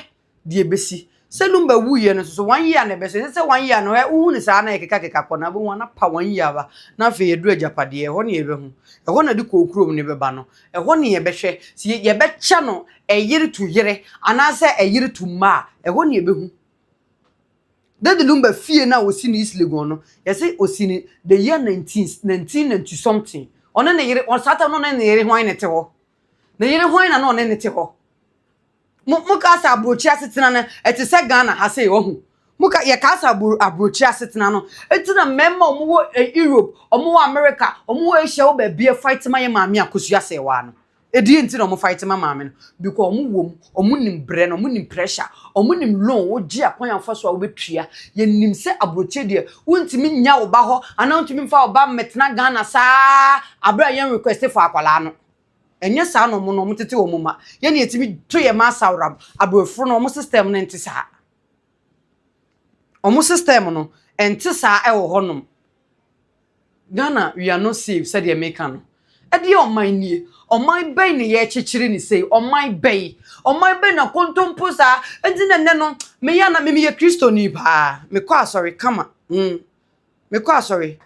deɛ ɛbɛsi. Sɛ Lumba wuiɛ no nso so, one year na ɛbɛso. Ɛsɛ sɛ one year no, wohu ne saa na yɛkekakeka kɔ na wobɛhu ana pa one year aba. Na afei yɛduru agyapadeɛ, ɛhɔ ne yɛbɛhu. Ɛhɔ na de kɔɔ kurom ne bɛba no. Ɛhɔ ne yɛbɛhwɛ. Sɛ yɛbɛkyɛ no ɛyere to yere anaasɛ ɛyere to mma a, ɛhɔ ne yɛbɛhu. Daddy Lumba fie no a osi no East Legon no, yɛsɛ osi no the year 19, 1990 something. Ɔne ne yere, ɔsaa time no ɔne ne yere hwan na ɛte hɔ? Ne yere hwan na na ɔne ne te hɔ? Mo ka sɛ aburokyi asetena no ɛte sɛ Ghana ha sɛ ɔho. Mo ka yɛ ka sɛ aburokyi asetena no. Eti na mmarima a wɔwɔ Europe, wɔwɔ America, wɔwɔ Asia wɔ baabi a fight ma yɛ maame Akosua Serwaa no. Edi nti na wɔn fight ma maame no because wɔn wɔ mu, wɔn nim brɛ no, wɔn nim pressure, wɔn nim loan wogye akwan afa so a wobɛtua. Yɛnim sɛ aburokyi deɛ, wontumi nya wo ba hɔ anaa wontumi mfa wo ba mmɛtena Ghana saa abere a yɛn request for akwadaa no. Ɛnyɛ saa na ɔmo no ɔmo tete wɔn ma. Yɛn yɛtumi to yɛ ma asawram. Aborɔfo no, ɔmo system no nte saa. Ɔmo system no nte saa ɛwɔ hɔnom. Ghana, we are not safe. Sɛdeɛ meka no, ɛdeɛ ɔman nie, ɔman bɛyi ne yɛkyekyere ne sei, ɔman bɛyi, ɔman bɛyi na kontompo saa. Nti na nnɛ no meyɛ na meyɛ Kristoni paa, mekɔ asɔre kama, mekɔ asɔre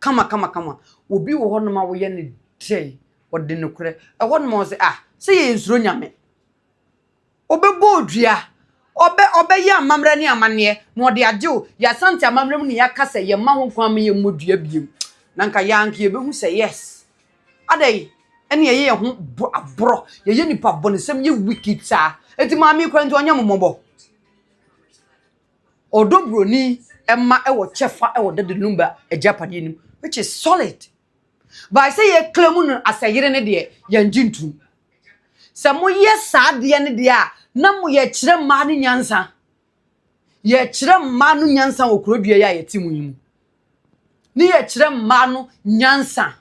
kama kama kama. Obi wɔ hɔnom a woyɛ ne dɛ ɔde nokorɛ ɛhɔnom a ɔsɛ ah sɛ yɛ nsuro Nyame, ɔbɛbɔ odua, ɔbɛyɛ amammerɛ ne amanneɛ na ɔde agye wo. Yɛasante amammerɛ mu ne yɛaka sɛ yɛma ho kwan ma yɛmmɔ dua biom na nka yɛanka yɛbɛhu sɛ yes adɛn ɛne yɛyɛ yɛn ho aborɔ, yɛyɛ nipa bɔnesɛm, yɛ wicked saa. Enti maame kora nti ɔnyɛ mmɔbɔ. Ɔdɔ Buroni ɛma ɛwɔ kyɛfa ɛwɔ Daddy Lumba agyapadeɛ nim, which is solid, but sɛ yɛ claim no asɛyere ne deɛ, yɛngye ntum. Sɛ moyɛ saa adeɛ no deɛ a, na mo yɛkyerɛ mmaa no nyansa, yɛkyerɛ mmaa no nyansa wɔ kurodua yi a yɛte mu yi mu ne yɛkyerɛ mmaa no nyansa.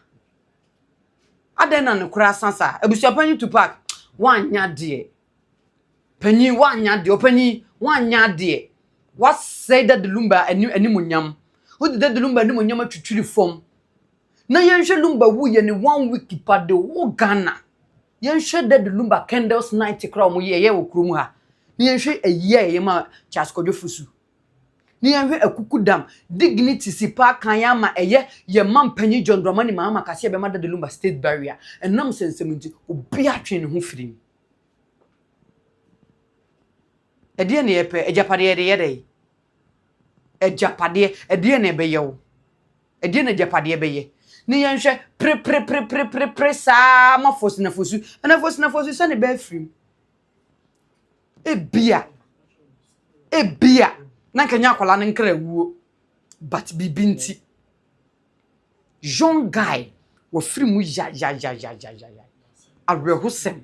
Adɛn na ne kora asa saa? Abusuapanyin Tupac, wanya deɛ panyin, wanya deɛ ɔpanyin, wanya deɛ wasɛe Daddy Lumba animuonyam. Wode Daddy Lumba animuonyam atwitwiri fam. Na yɛnhwɛ, Lumba wu yɛ ne one week pa de whole Ghana, yɛnhwɛ Daddy Lumba candles night koraa wɔn yɛ ɛyɛ wɔ kurom ha, na yɛnhwɛ ayi a yɛyɛ ma Charles Kwadwo Fosu, na yɛnhwɛ akuku dam dignity si paa kan yɛ ama ɛyɛ yɛ ma mpanyin John Dramani Mahama kase ɛbɛma Daddy Lumba state burial. Ɛnam sɛnsɛm nti obi atwe ne ho firi mu. Ɛdeɛ na yɛpɛ agyapadeɛ, yɛde yɛ dɛ agyapadeɛ, ɛdeɛ na ɛbɛyɛ wo, ɛdeɛ na agyapadeɛ bɛyɛ ne yɛnhwɛ prepreprepreprepre saa ma fosi na fosu ɛna fosi na fosu sɛ ne bɛɛ firim. Ebia na nka nyɛ akwadaa no nkra wuo, but biribi nti young guy wɔfiri mu yayayayayaya. Awerɛhosɛm.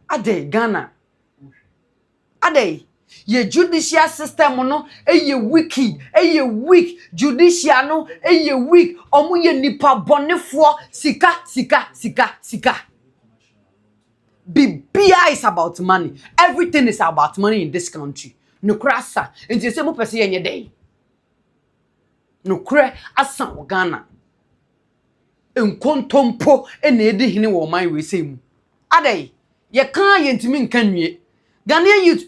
Adɛn, Ghana, adɛn? Yɛ judicial system no ɛyɛ wicked, ɛyɛ weak. Judicial no ɛyɛ weak. Ɔmo yɛ nipa bɔnefoɔ. Sika, sika, sika, sika, bibia is about money. Everything is about money in this country. Nokora asa. Nti sɛ mopɛ sɛ yɛnyɛ dɛn? Nokorɛ asa wɔ Ghana. Nkontompo ɛna edi hene wɔ ɔman wei sɛ mu. Adɛn? Yɛka yɛntumi nka nwie. Ghanaian youth,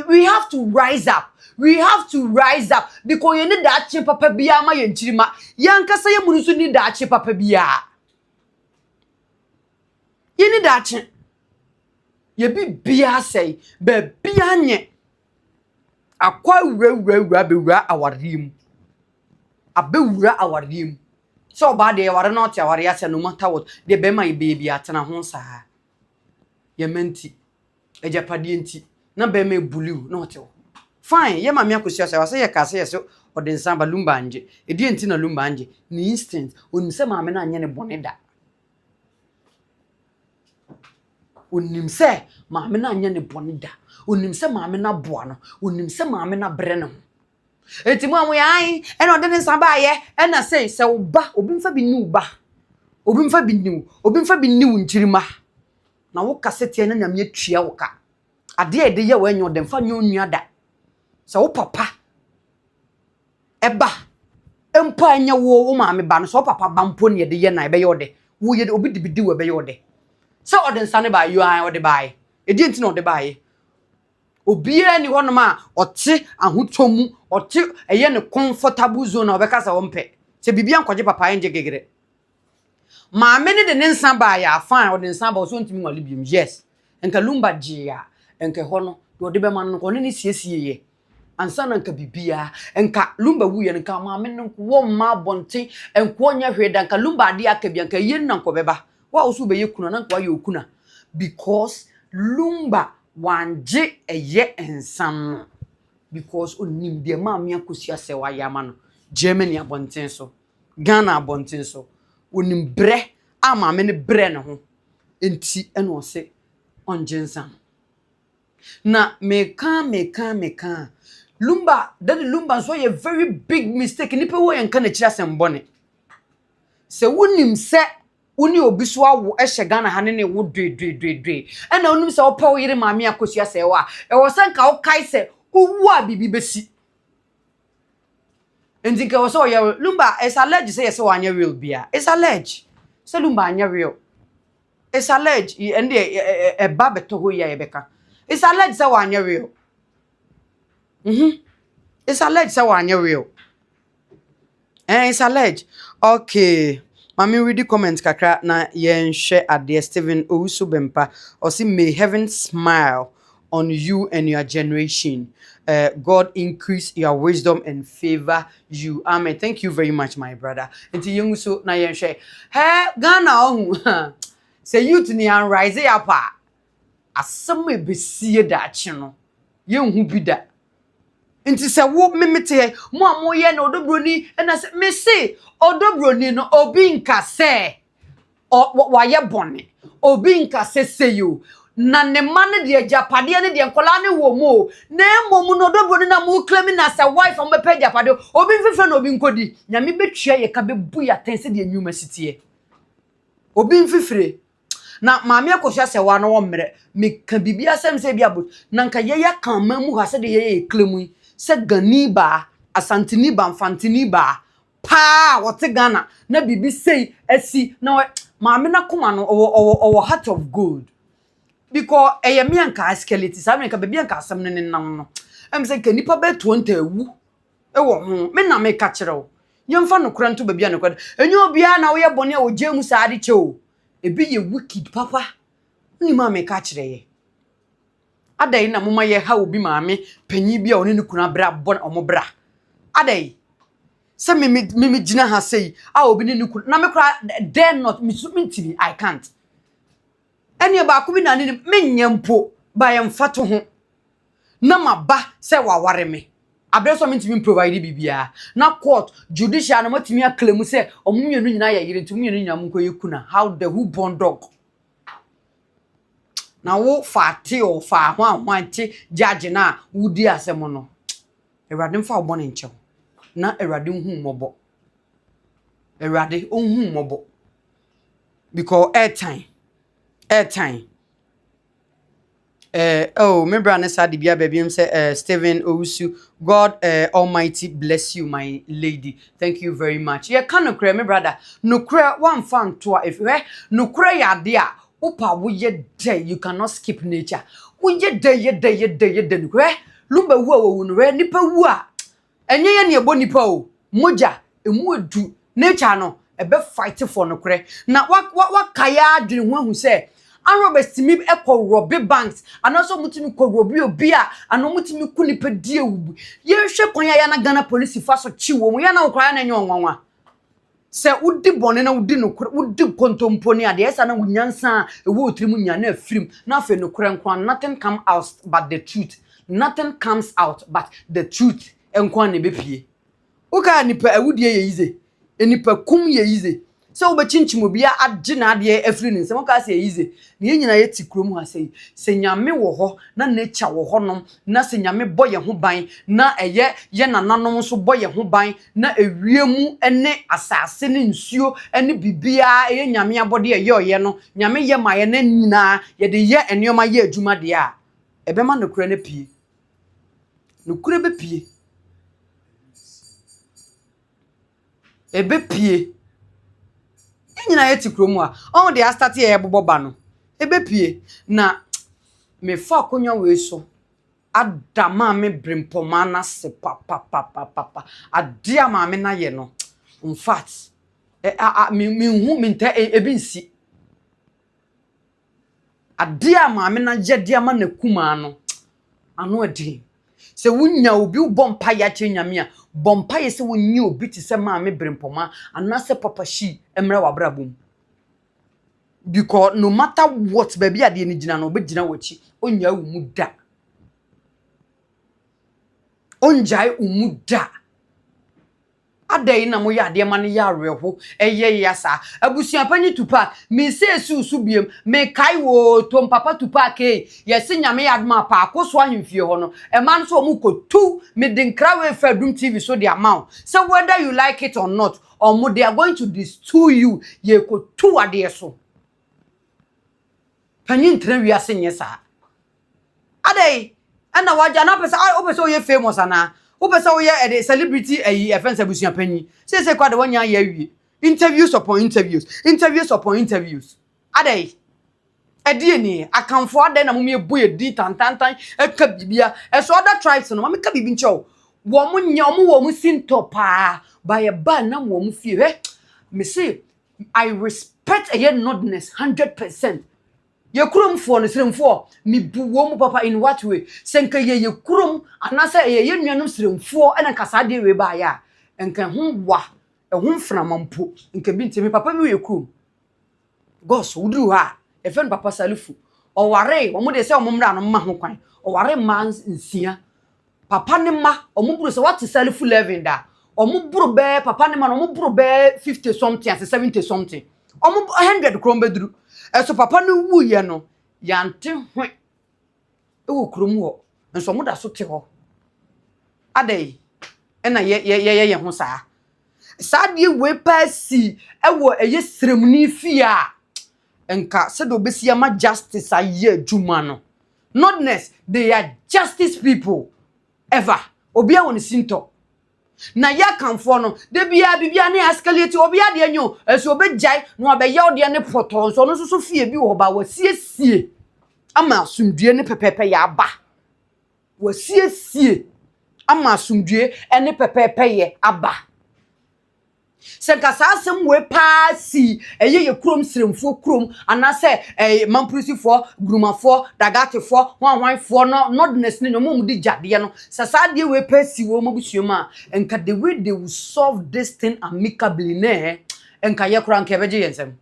we have to rise up, we have to rise up, because yɛn ni daakye papa biara ma yɛn kyiri ma yɛn ankasa. Yɛn mu nso ni daakye papa biara, yɛn ni daakye. Yɛbi biara sɛe, beebiara nyɛ akɔ awurawurawura abɛwura awareɛ mu, abɛwura awareɛ mu sɛ ɔbaa deɛ yɛware na ɔte awareɛ asɛ, no matter what deɛ bɛrima yɛ bɛyɛ bi atena ho saa. Yɛma nti agyapadeɛ nti na bɛrima ebuliw na ɔte hɔ. Fine, yɛ maame Akosua sɛ ɔsɛ yɛ kaa sɛ yɛ sɛ ɔde nsa ba Lumba angye. Ɛdeɛ nti na Lumba angye? Ne instinct, onim sɛ maame no anyɛ ne bɔne da. Onim sɛ maame no anyɛ ne bɔne da. Onim sɛ maame no aboa no. Onim sɛ maame no abrɛ ne ho. Enti mo a moyɛ ae, ɛna ɔde ne nsa baayɛ, ɛna sei, sɛ wo ba, obi mfa bi nni wo ba, obi mfa bi nni wo, obi mfa bi nni wo nkyirimma, na wo kasa tia na Nyame atua wo ka. Adeɛ a yɛde yɛ wo ɛnyɛ ɔdɛ, mfa nyɛ onua da. Sɛ wo papa ɛba mpo a ɛnyɛ wo wo maame ba no, sɛ wo papa ba mpo ne yɛde yɛ na ɛbɛyɛ ɔdɛ. Wo yɛ obi de bi di wo ɛbɛyɛ ɔdɛ. Sɛ ɔde nsa no baayɛ, ae ɔde baayɛ. Ɛdeɛ nti na ɔde baayɛ? Obiara nni hɔnom a ɔte ahotɔ mu, ɔte ɛyɛ ne comfortable zone a ɔbɛka sɛ ɔmpɛ. Sɛ biribi ankɔgye papa ɛngye gegerɛ. Maame no de ne nsa baeɛ a, fine, ɔde nsa aba, ɔsɛ ɔntumi nwale biom. Yes. Nka Lumba gyee a, nka ɛhɔ no, deɛ ɔde bɛma no no, nka ɔne no siesieeɛ. Ansa na nka biribiara, nka Lumba wuiɛ no, nka maame no wɔmma abɔnten, nka ɔnyɛ hwee da, nka Lumba adeɛ aka bi, nka ayie no na nka ɔbɛba. Wo a wo so wobɛyɛ kunu a, na nka woayɛ okunu a. Because Lumba wangye ɛyɛ nsa no because onim deɛ Maame Akosua sɛ wayɛ ama no Germany abɔnten so, Ghana abɔnten so. Onim brɛ a maame no brɛ ne ho nti ɛna ɔse ɔngye nsa no. Na meka meka meka a, Lumba, Daddy Lumba nso ayɛ very big mistake. Nipa wu a yɛnka n'akyiri asɛm bɔne. Sɛ wonim sɛ wo ne obi so awo hyɛ Ghana ha ne ne wo dweedweedwee ɛna wonim sɛ wopɛ wo yere maame Akosua sɛe wo a, ɛwɔ sɛ nka wokae sɛ wowu a biribi bɛsi. Nti nka ɛwɔ sɛ ɔyɛ will. Lumba, it's alleged sɛ yɛ sɛ wanyɛ will bia. It's alleged sɛ Lumba anyɛ will. It's alleged, ɛno deɛ ɛba bɛtɔ hɔ yi a yɛbɛka. It's alleged sɛ wanyɛ will. It's alleged sɛ wanyɛ will. Eh, it's alleged. Okay. Mami read the comment kakra na yɛnhwɛ adeɛ. Stephen Owusu Bempa. Ɔsi, "May heaven smile on you and your generation. God increase your wisdom and favor you. Amen." Thank you very much, my brother. Nti yɛn so na yɛnhwɛ. Hɛ, Ghana ɔhu. Sɛ youth ni an rise up a, asɛm a ebesie daakye no, yɛnhu bi da. Nti sɛ wo memete mo a moyɛ na Ɔdɔ Broni ɛna sɛ mese Ɔdɔ Broni no, obi nka sɛ wayɛ bɔne, obi nka sɛ sei o, na ne mma no deɛ, agyapadeɛ no deɛ, nkɔlaa no wɔ mu o, na mmom no Ɔdɔ Broni na mo claim na sɛ wife a mobɛpɛ agyapadeɛ, obi mfifrɛ na obi nkɔdi. Nyame bɛtua yɛ ka, bɛbu yɛ atɛn sɛdeɛ nnwuma si teɛ. Obi mfifire na maame Akosua sɛ wa no wɔ mmerɛ meka biribi asɛm sɛ bi abo na nka yɛyɛ ka man mu ha sɛdeɛ yɛyɛ yɛ claim yi sɛ Gani baa, Asanteni baa, Mfanteni baa paa wɔte Ghana na biribi sei asi na maame n'akoma no ɔwɔ heart of gold because ɛyɛ me anka escalate saa mmerɛ nka baabi anka asɛm no nenam no ɛm sɛ nka nipa bɛyɛ 20 awu ɛwɔ ho. Me na meka kyerɛ wo, yɛmfa nokorɛ nto baabi a nokorɛ ɛnyɛ obiara na woyɛ bɔne a wɔgye mu saa de kyɛ o. Ebi yɛ wicked papa, wonim a meka kyerɛ yɛ adɛn na moma yɛha obi maame panyin bi a ɔne ne kunu abra bɔ ɔmo bra adɛn sɛ me gyina ha sei a obi ne ne kunu na me kora dare not me so mentimi, I can't. Ɛneɛ baako bi na ne ne menyɛ mpo ba yɛmfa to ho na maba sɛ waware me abrɛ sɛ mentumi provide biribiara na court judicial na matumi aclaim sɛ ɔmo mmienu nyinaa yɛ yere, nti ɔmo mmienu nyinaa mo nkɔyɛ kuna. How the who born dog na wo fa te o fa ho ahoante judge na wodi asɛm no? Awurade mfa wo bɔne nkyɛw na Awurade nhu mmɔbɔ, Awurade ɔnhu mmɔbɔ because airtime airtime. Oh, me bra ne saa de bia baabi m sɛ Stephen Owusu, "God Almighty bless you, my lady." Thank you very much. Yɛka nokorɛ, me brother, nokorɛ wamfa nto a ɛfi hɛ. Nokorɛ yɛ ade a wopa woyɛ dɛ, you cannot skip nature. Woyɛ dɛ yɛ dɛ yɛ dɛ yɛ dɛ nokorɛ. Lumba wu a wɔwu no hɛ, nipa wu a ɛnyɛ yɛ ne ɛbɔ nipa o, mogya emu edu nature no ɛbɛ fight for nokorɛ na wakae adwene ho ahu sɛ armed tumi kɔ rob banks anaasɛ ɔmo tumi kɔ rob obi a anaa ɔmo tumi ku nipa di ewu. Yɛnhwɛ kwan a yɛn Ghana police fa so kyi wɔn yɛn na okura yɛn na ɛnyɛ ɔnwanwa sɛ wodi bɔne na wodi nokorɛ, wodi kontompo ne adeɛ ɛsa na wo nyansa a ɛwɔ wo tirim nya na afirim na afei nokorɛ nko a, nothing come out but the truth. Nothing comes out but the truth nko ara na ɛbɛpue. Wokaa nipa awudie yɛ yize, nipa kum yɛ yize, sɛ wobɛkyinkyim obi agye n'adeɛ afiri ne nsam, wokaa sɛ yɛ yize. Na yɛn nyinaa yɛte kurom ha sɛ yi, sɛ Nyame wɔ hɔ na nature wɔ hɔnom na sɛ Nyame bɔ yɛn ho ban na ɛyɛ yɛn nananom nso bɔ yɛn ho ban na ewiem ne asase ne nsuo ne biribiara ɛyɛ Nyame abɔdeɛ ɛyɛ ɔyɛ no, Nyame yɛ ma yɛn na nyinaa yɛde yɛ nneɛma yɛ adwuma deɛ a, ɛbɛma nokorɛ no apue. Nokorɛ bɛpue. Ɛbɛpue. Yɛn nyinaa yɛte kurom a, ɔho deɛ astate yɛ yɛbobɔ ba no, ɛbɛpue. Na mefa akonnwa wei so ada maame Brempɔmaa no ase papapapapa. Adeɛ a maame no ayɛ no, in fact, ɛ, a, a, menhu, mentɛ, ebi nsi. Adeɛ a maame no ayɛ de ama n'akumaa no, ano ɛden. Sɛ wonya obi wobɔ mpaeɛ akyerɛ Nyame a, bɔ mpaeɛ sɛ wonyi obi te sɛ maame Brempɔmaa anaasɛ Papa Shee mmra w'abrabɔ mu. Because no matter what, baabi adeɛ no gyina no, ɔbɛgyina w'akyi. Ɔnnyae wo mu da. Ɔngyae wo mu da. Adɛn na moyɛ adeɛ ma no yɛ awerɛho, ɛyɛ ya saa? Abusuapanyin Tupac, mensɛ wo so biem, mekae wo tom papa Tupac ei, yɛse Nyame yɛ adom a Paako so ahemfie hɔ no, ɛma no so ɔmo kɔtu, mede nkra wei fa Adum TV so de ama wo, sɛ whether you like it or not, ɔmo they are going to destroy you, yɛkɔtu adeɛ so. Panyin ntena wiase nyɛ saa. Adɛn ɛna wagya na wopɛ sɛ wopɛ sɛ woyɛ famous anaa? Wopɛ sɛ woyɛ ɛde celebrity ɛyi ɛfɛn sɛ abusuapanyin. Seesei kɔ ade wanya ayɛ awie. Interviews upon interviews, interviews upon interviews. Adɛn? Ɛdeɛ ni akamfo adɛn na mo yɛ bɔ yɛ din tantantan ɛka bibia. Ɛso other tribes no, ma meka biribi nkyerɛ wo. Wɔn mo nyɛ wɔn wɔ wɔn si ntɔ paa. Ba yɛ ba nam wɔn fie. Hwɛ, me se I respect ɛyɛ northerners 100%. Yɛ kuromfoɔ no, Sremfoɔ, mebu wɔn mu papa. In what way? Sɛ nka yɛ yɛ kurom anaasɛ ɛyɛ yɛ nuanom Sremfoɔ ɛna nka saa adeɛ wei baayɛ a, nka ɛho wa, ɛho mframa mpo nka bi. Nti me papa bi wɔ yɛ kurom gɔs woduru hɔ a, yɛfrɛ no Papa Salifu. Ɔwaree wɔn de sɛ wɔn mmra no mma ho kwan, ɔware mmaa 6. Papa ne mma wɔn buru sɛ wate Salifu 11 da, wɔn buru bɛɛ, papa ne mma no wɔn buru bɛɛ 50 something ase 70 something, wɔn 100 kurom bɛduru. Ɛso papa no wuyɛ no, yante hwe ɛwɔ kurom hɔ nso wɔn da so te hɔ. Adɛn ɛna yɛ yɛ yɛ yɛ ho saa saa adeɛ wei paa si ɛwɔ ɛyɛ sremuni fie a, nka sɛdeɛ obesi ama justice ayɛ adwuma no. Northerners, they are justice people ever. Obiara wɔ ne sintɔ na yɛ akamfoɔ no de bia bibia ne escalate. Obiara deɛ nyɛ o, ɛso obɛgyae na wabɛyɛ ɔdeɛ ne pɔtɔ nso. Ɔno nso so fie bi wɔ hɔ ba wasiesie ama asomdue ne pɛpɛɛpɛ yɛ aba, wasiesie ama asomdue ne pɛpɛɛpɛ yɛ aba. Sɛ nka saa asɛm wei paa si ɛyɛ yɛ kurom, Sremfoɔ kurom, anaasɛ ɛyɛ Mampurisifoɔ, Gurumafoɔ, Dagatefoɔ, hwanhwanfoɔ no, northerners ne wɔn a wɔdi gyadeɛ no, sɛ saa adeɛ wei paa si wɔn abusua mu a, nka the way they will solve this thing amicably ne nka yɛ koraa nka yɛbɛgye yɛn nsam.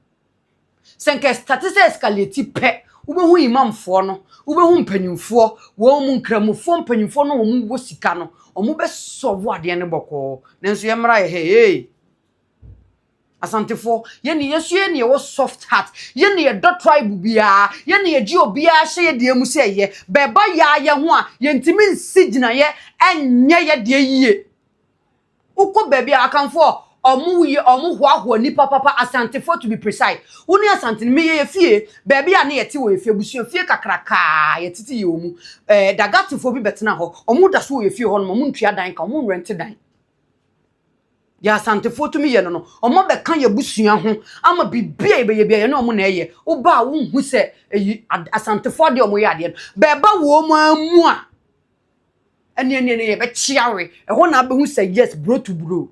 Sɛ nka start sɛ escalate pɛ, wobɛhu imamfoɔ no, wobɛhu mpanyimfoɔ, wɔn mu nkramofoɔ mpanyimfoɔ no, wɔn wɔ sika no, wɔn bɛsɔbo adeɛ no bɔkɔɔ. Nanso yɛmmra yɛ hɛ ee Asantefoɔ, yɛne yɛso yɛne yɛwɔ soft heart, yɛne yɛdɔ tribe biara, yɛne yɛgye obiara hyɛ yɛ deɛ mu sɛ ɛyɛ bɛɛba yaa yɛ ho a, yɛntumi nsi gyinaeɛ ɛnyɛ yɛ deɛ yie. Wokɔ baabi a, Akamfoɔ ɔmo yɛ ɔmo hoahoa nipa papa. Asantefoɔ to be precise, wo ne Asante no meyɛ yɛ fie baabi a ne yɛte wɔ yɛ fie, abusua fie kakrakaa yɛtete yɛ wɔ mu. Dagatefoɔ bi bɛtena hɔ, ɔmo da so wɔ yɛ fie hɔ nom, ɔmo ntua dan ka, ɔmo nrɛnte dan. Yɛ Asantefoɔ tumi yɛ no, ɔmo bɛka yɛ busua ho ama biribi a yɛbɛyɛ bia yɛne ɔmo na ɛyɛ. Woba a, wonhu sɛ ɛyi Asantefoɔ adeɛ ɔmo yɛ adeɛ no bɛɛba wɔ ɔmo amu a, ɛne yɛbɛkyea we. Ɛhɔ na abɛhu sɛ yes, bro to bro.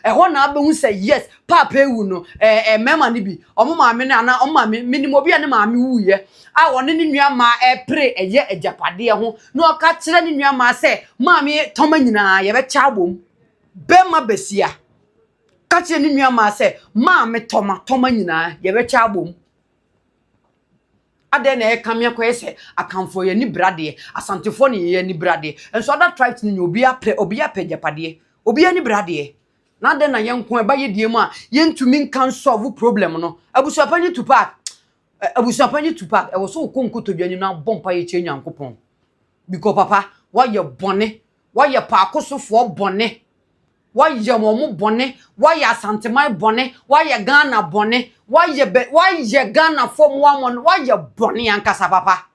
Ɛhɔ na abɛhu sɛ yes, paapa ewu no, ɛɛ ɛɛ mmarima no bi ɔmo maame no anaa ɔmo maame minim obi a ne maame wuyɛ a, ɔne ne nua maa ɛpere ɛyɛ agyapadeɛ ho na ɔka kyerɛ ne nua maa sɛ maame tɔma nyinaa yɛbɛkyɛ abom. Bɛrima besia ka kyerɛ ne nua maa sɛ maame tɔma tɔma nyinaa yɛbɛkyɛ abom. Adɛn na ɛka me akɔyɛ sɛ Akanfoɔ yɛ ani bradeɛ, Asantefoɔ ne yɛyɛ ani bradeɛ, nso other tribes no nyɛ obiara pɛ, obiara pɛ agyapadeɛ, obiara ani bradeɛ. Na adɛn na yɛn nko ɛba yɛ die mu a yɛntumi nka nsolve problem no? Abusuapanyin Tupac, abusuapanyin Tupac, ɛwɔ so wokɔ nkotodwe anim na abɔ mpa yɛ kyerɛ Nyankopɔn. Because papa, wayɛ bɔne, wayɛ paakosofoɔ bɔne, wayɛ wɔn bɔne, wayɛ Asanteman bɔne, wayɛ Ghana bɔne, wayɛ bɛ wayɛ Ghana fam wamɔ, wayɛ bɔne ankasa. Papa,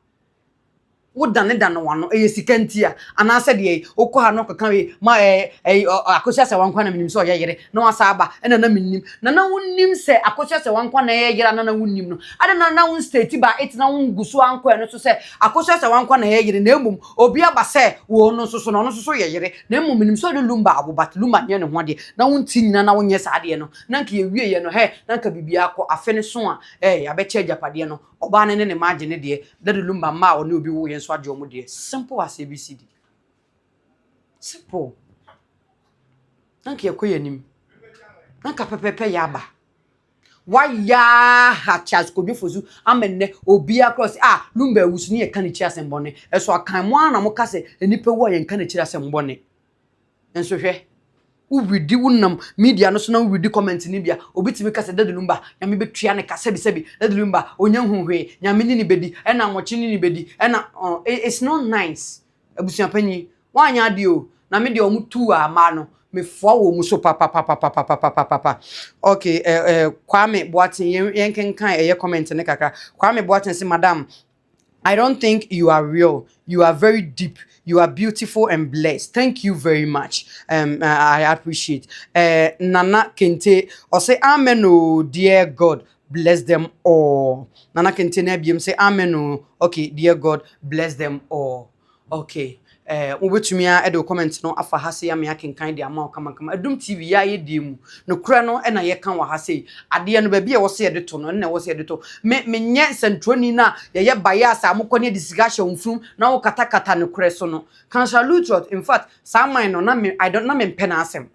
wodane dane wano, ɛyɛ sika nti a anaasɛ deɛ wokɔ ha no kɔka wei ma ɛɛ ɛɛ Akosua Serwaa nkwa na menim sɛ ɔyɛ yere na wasa aba, ɛna na menim na wonim sɛ Akosua Serwaa nkwa na ɛyɛ yere a na wonim no ade na wo state ba eti na wongu so ankɔ ɛno so sɛ Akosua Serwaa nkwa na ɛyɛ yere, na emom obi aba sɛ wɔn no nso so na ɔno nso so yɛ yere, na emom menim sɛ ɔde Lumba abo, but Lumba nyɛ ne ho adeɛ na wonti nyina na wonyɛ saa adeɛ no na nka yɛwie yɛ no hɛ na nka biribiara kɔ afe ne so a yɛabɛkyɛ agyapadeɛ no, ɔbaa no ne ne mma agye ne deɛ, Daddy Lumba mma a ɔne obi wo yɛn nso agye wɔn deɛ. Simple as ABCD, simple. Na nka yɛkɔ yɛn anim na nka pɛpɛpɛ yɛ aba. Wayɛ Charles Kwadwo Fosu ama nnɛ obiara korɔ sɛ, ah, Lumba awu so ne yɛka ne kyiri asɛm bɔne. Ɛso akan mo ara na moka sɛ nnipa wu a yɛnka ne kyiri asɛm bɔne. Nso hwɛ, woredi, wonam media no so na woredi comment no bi a, obi tumi ka sɛ Daddy Lumba, Nyame bɛtua ne ka. Sɛbisɛbi, Daddy Lumba ɔnya hu hwee, Nyame ne ne bɛdi, ɛna nwɔkye ne ne bɛdi, ɛna it's not nice. Abusuapanyin, woanyɛ adeɛ o, na me deɛ ɔmo tuu a mmaa no mefoa wɔ mu so papapapapapapapa. Okay, Kwame Boateng, yɛn kenkan ɛyɛ comment ne kakra. Kwame Boateng sɛ, "Madam, I don't think you are real. You are very deep. You are beautiful and blessed. Thank you very much. I appreciate." Nana Kente, or say amen, oh dear God, bless them all. Nana Kente na say amen, oh okay, dear God, bless them all. Okay. Wobɛtumi a ɛde wo comment no afa ha sei ama akenkan de ama wo kamakama. Adum TV yɛ ayɛ die mu nokorɛ no, ɛna yɛka wɔ ha sei. Adeɛ no, baabi a ɛwɔ sɛ yɛde to no, ɛna ɛwɔ sɛ yɛde to. Me menyɛ nsɛntoroni no a yɛyɛ bias a mokɔ ne yɛde sika hyɛ wo mfunum na wokatakata nokorɛ so no. Counsellor Lutterodt, in fact, saa man no na me I don't na mempɛ n'asɛm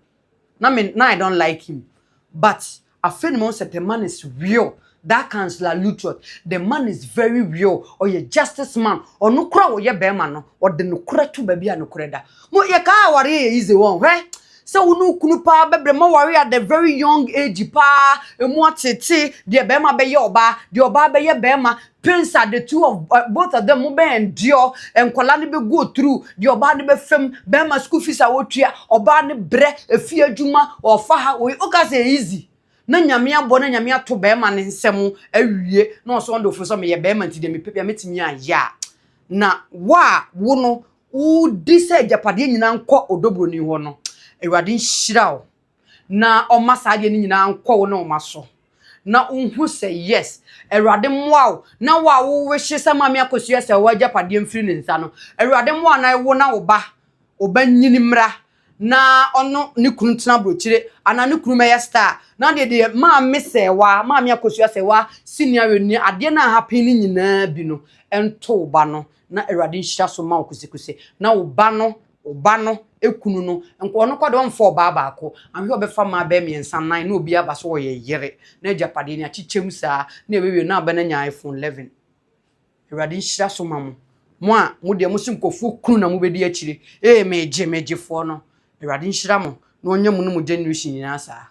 na me na I don't like him, but afei ni mo sɛ the man is real. That Counsellor Lutterodt, the man is very real. Ɔyɛ justice man. Ɔno kora ɔyɛ bɛrima no, ɔde nokora to baabi a nokora da. Mo yɛ kaa aware yɛ easy wɔn hwɛ sɛ wo ne kunu paa bɛbrɛ ma ware at the very young age paa, emu atete deɛ bɛrima bɛyɛ ɔbaa, deɛ ɔbaa bɛyɛ bɛrima, pains are the two of both of them mo bɛ endure. Nkɔla no bɛ go through deɛ ɔbaa no bɛ fam, bɛrima school fees a wɔtua, ɔbaa no brɛ efie adwuma ɔfa ha oyi ɔka sɛ easy na Nyame abɔ na Nyame ato bɛrima ne nsɛm awie na ɔsɔ ɔde ofo sɛ meyɛ bɛrima nti deɛ mepɛ bia metumi ayɛ a na wo a wo no wodi sɛ agyapadeɛ nyinaa nkɔ Odobroni hɔ no. Awurade nhyira wo na ɔma saa adeɛ no nyinaa nkɔ wo ne ɔma so na wohu sɛ yes, Awurade mmoa wo na wo a wowehye sɛ Maame Akosua Serwaa agyapadeɛ mfiri ne nsa no, Awurade mmoa na wo na wo ba wo ba nyini mmra na ɔno ne kunu tena aburokyire anaa ne kunu mɛyɛ star na deɛ Maame Serwaa, Maame Akosua Serwaa senior ni adeɛ no a happen no nyinaa bi no ɛnto wo ba no na Awurade nhyira so ma wo kusekuse na wo ba no ekunu no nka ɔno kɔ de ɔmfa ɔbaa baako ahwɛ, ɔbɛfa mmaa bɛyɛ mmiɛnsa nan na obi aba so ɔyɛ yere na agyapadeɛ ni akyekyɛm saa na ɛbɛwie na aba no anya iPhone 11. Awurade nhyira so ma mo, mo a mo deɛ mo si nkɔfoɔ kunu na mobɛdi akyire ee megye megyefoɔ no. Awurade nhyira mo na ɔnyɛ mo ne mo generation nyinaa saa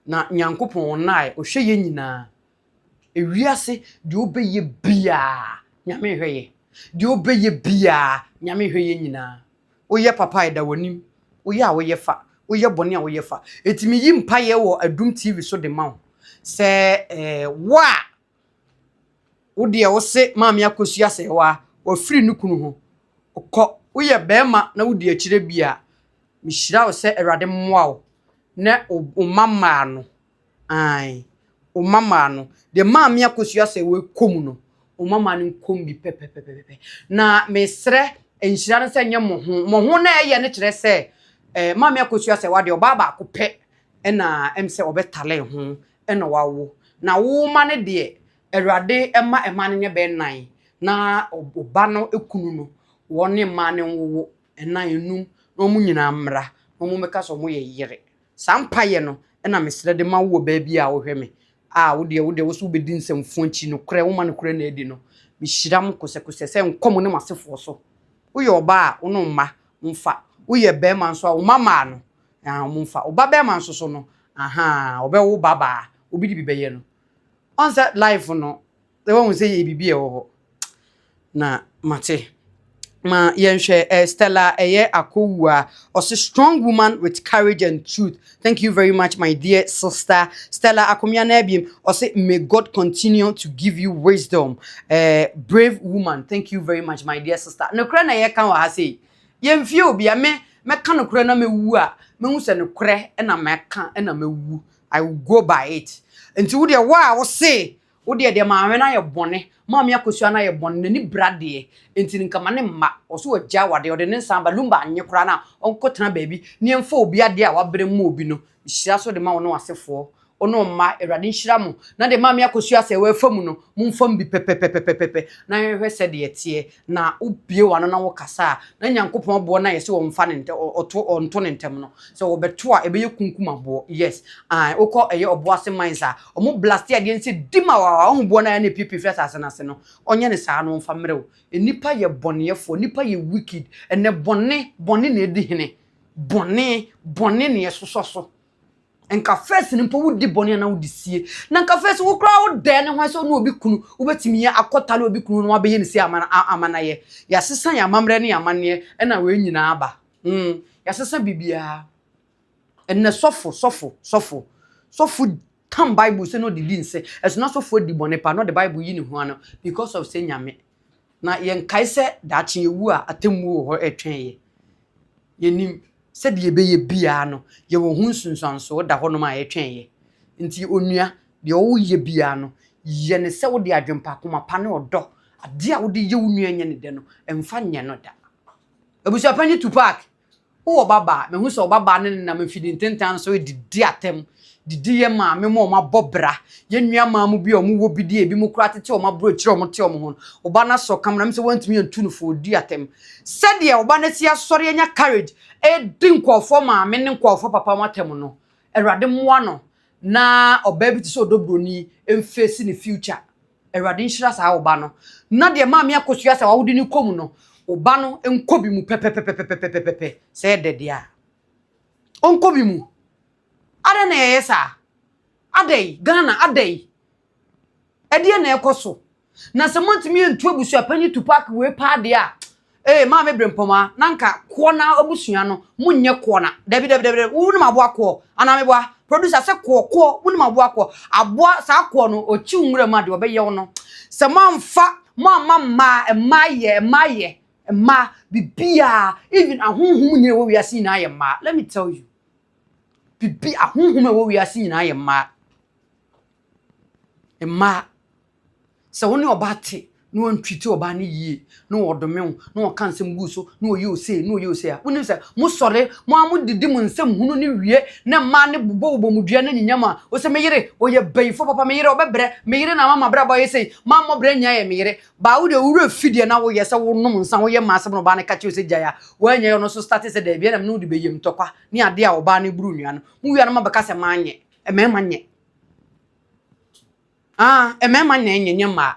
na Nyankopɔn ɔnae ɔhwɛ yɛn nyinaa. Ewiase deɛ wobɛyɛ biaa, Nyame hwɛ yɛ. Deɛ wobɛyɛ biaa, Nyame hwɛ yɛn nyinaa. Woyɛ papa a, ɛda w'anim. Woyɛ a woyɛ fa, woyɛ bɔne a woyɛ fa. Ɛtumi yi mpayɛ wɔ Adum TV so de ma wo sɛ wo a wo deɛ wo se Maame Akosua Serwaa wafiri ne kunu ho kɔ, woyɛ bɛrima na wodi akyire bi a, mehyira wo sɛ Awurade mmoa wo na wo mma mmaa no ae, wo mma mmaa no deɛ Maame Akosua Serwaa kɔ mu no, wo mma mmaa no nkɔm bi pɛpɛpɛpɛpɛ. Na mesrɛ nhyira no sɛ nyɛ mo ho mo ho na ɛyɛ no kyerɛ sɛ Maame Akosua Serwaa deɛ, ɔbaa baako pɛ ɛna sɛ ɔbɛtale ho ɛna wawo na wo ma no deɛ, Awurade ɛma ɛma no nyɛ bɛyɛ nan na ɔba no ekunu no wɔn ne mmaa no nwowo ɛnan enum na wɔn nyinaa mmra na wɔn mmɛka sɛ wɔn yɛ yere. Saa mpayɛ no ɛna mesrɛ de ma wo wɔ baabi a wohwɛ me. a wo deɛ wo deɛ wo so wobɛdi nsɛmfo akyi nokorɛ woma nokorɛ na adi no mehyira mo kosɛkosɛ sɛ nkɔ mo ne mo asefoɔ so. Woyɛ ɔbaa a wo ne wo mma momfa, woyɛ barima nso a wo mma mmaa no ah momfa. Wo ba barima nso so no ahaa ɔbɛwo ba baa obi de bi bɛyɛ no. Ɔn sɛ life no sɛ wahu sɛ yɛ biribi a ɛwɔ hɔ na mate. Ma yɛnhwɛ eh, Stella ɛyɛ Akowua ɔse strong woman with courage and truth. Thank you very much my dear sister Stella Akomia na abiem ɔse may God continue to give you wisdom. Eh, brave woman. Thank you very much my dear sister. Nokorɛ na yɛka wɔ ha sei. Yɛmfie obia me mɛka nokorɛ na mɛwu a mɛhu sɛ nokorɛ na mɛka na mɛwu. I will go by it. Nti wo deɛ wo a wo se wo deɛ deɛ maame no ayɛ bɔne, maame Akosua no ayɛ bɔne, n'ani bra deɛ, nti no nka ma ne mma, ɔso wagya awadeɛ, ɔde ne nsa aba, Lumba anye koraa no a, ɔnkɔ tena baabi na yɛmfa obi adeɛ a wabrɛ mma obi no, nhyira so de ma wo ne w'asefoɔ, wo ne wo mma, Awurade nhyira mo, na deɛ maame Akosua sɛ wafa mu no, momfa mu bi pɛpɛpɛpɛpɛpɛ na yɛnhwɛ sɛdeɛ ɛteɛ, na wobue w'ano na wokasa a, na Nyankopɔn boɔ no a yɛse ɔmfa ne ntɛ, ɔto, ɔnto ne ntɛm no, sɛ wɔbɛto a, ɛbɛyɛ kunkum aboɔ. Yes. Ae, wokɔ ɛyɛ Ɔboase mines a, ɔmo blaste adeɛ no sɛ dim a wawa, wohu boɔ no a ɛna ɛpiepie firi asase no ase no, ɔnyɛ no saa na ɔmfa mmerɛ wo. Nnipa yɛ bɔneɛfoɔ, nnipa yɛ wicked, ɛnɛ bɔne, bɔne na ɛdi hene. Bɔne, bɔne na yɛsosɔ so. Nka first no mpo wodi bɔne a na wode sie. Na nka first wo koraa wo dɛɛ ne ho sɛ wo ne obi kunu wobɛtumi akɔtale obi kunu na wabɛyɛ ne sei ama ama no ayɛ. Yɛasesa yɛn amammerɛ ne yɛn amanneɛ ɛna wei nyinaa aba. Hmm, yɛasesa biribiara. Ɛnnɛ sɔfo, sɔfo, sɔfo, sɔfo tam Bible sɛ na ɔde di nse. Ɛso na sɔfo adi bɔne paa na ɔde Bible yi ne ho ano because of sɛ Nyame. Na yɛnkae sɛ daakye yɛwu a atemmuo wɔ hɔ ɛretwɛn yɛ. Yɛnim sɛdeɛ yɛbɛyɛ biara no, yɛwɔ ho nsunsuansoɔ da hɔnom a ɛretwɛn yɛ. Nti onua, deɛ woyɛ biara no, yɛ no sɛ wode adwempa, akoma pa ne ɔdɔ, adeɛ a wode yɛ wo nua nyɛ ne dɛ no, mfa nyɛ no da. Abusuapanyin Tupac, Wowɔ babaa? Mahu sɛ wo babaa ne no nam mfidi ntentan so redidi atɛm, didi yɛn maame mu a wɔabɔ bra, yɛn nuammaa mu bi a wɔwɔ bi de ebinom koraa tete wɔn aburokyire a wɔte wɔn ho no. Wo ba no asɔ kam na mesɛ woantumi antu no fo, ɔdi atɛm. Sɛdeɛ wo ba no asi asɔre anya courage redi nkurɔfoɔ maame ne nkurɔfoɔ papa ho atɛm no, Awurade mmoa no na ɔbaa bi te sɛ Ɔdɔ Broni mfeesi ne future. Awurade nhyira saa wo ba no. Na deɛ maame akosua sɛ wawode no kɔ mu no, wo ba no nkɔ bi mu pɛpɛpɛpɛpɛpɛpɛ sɛ ɛdɛ deɛ a. Ɔnkɔ bi mu. Adɛn na yɛyɛ saa? Adɛn? Ghana, adɛn? Ɛdeɛn na ɛkɔ so? Na sɛ moantumi antu abusuapanyin Tupac wei paa deɛ a, Ee, Maame Brempɔmaa, na nka koɔ na abusua no, monyɛ koɔ na. Dabi, dabi, dabi, dabi, wonim aboa koɔ? Anaa meboa? Producer, sɛ koɔ, koɔ, wonim aboa koɔ? Aboa, saa koɔ no, ɔkyi wo nwura mu a, deɛ ɔbɛyɛ wo no. Sɛ moamfa, moamma mmaa, mmaa yɛ, mmaa yɛ, mmaa, biribiara, even ahonhom nyinaa ɛwɔ wiase nyinaa yɛ mmaa. Let me tell you. Bibi, ahonhom ɛwɔ wiase nyinaa yɛ mmaa. Mmaa. Sɛ wo ne ɔbaa te na wantwiti ɔbaa no yie na ɔdome wo na ɔka nsɛm gu so na ɔyɛ osei na ɔyɛ osei a, wonim sɛ mosɔre mo ara modidi mo nsɛm hunu no wie na mmaa no bobɔbobɔ mo dua no nyinyam a, wose me yere ɔyɛ bayifoɔ papa, me yere ɔbɛbrɛ, me yere na ama m'abrabɔ ayɛ sei, mammɔ brɛ nyinaa yɛ me yere. Baa wo deɛ wo werɛ fi deɛ na woyɛ sɛ wonom nsa woyɛ mmaa asɛm na ɔbaa no ka kyerɛ wo sɛ gyae a, woanyɛ ɔno nso starte sɛ daabi ɛna me ne wo de bɛyam ntɔkwa ne adeɛ a ɔbaa no buru nnua no. Mowie a na moabɛka sɛ manyɛ, mmarima nyɛ. Ah, mmarima na ɛnyɛ, nyɛ mmaa.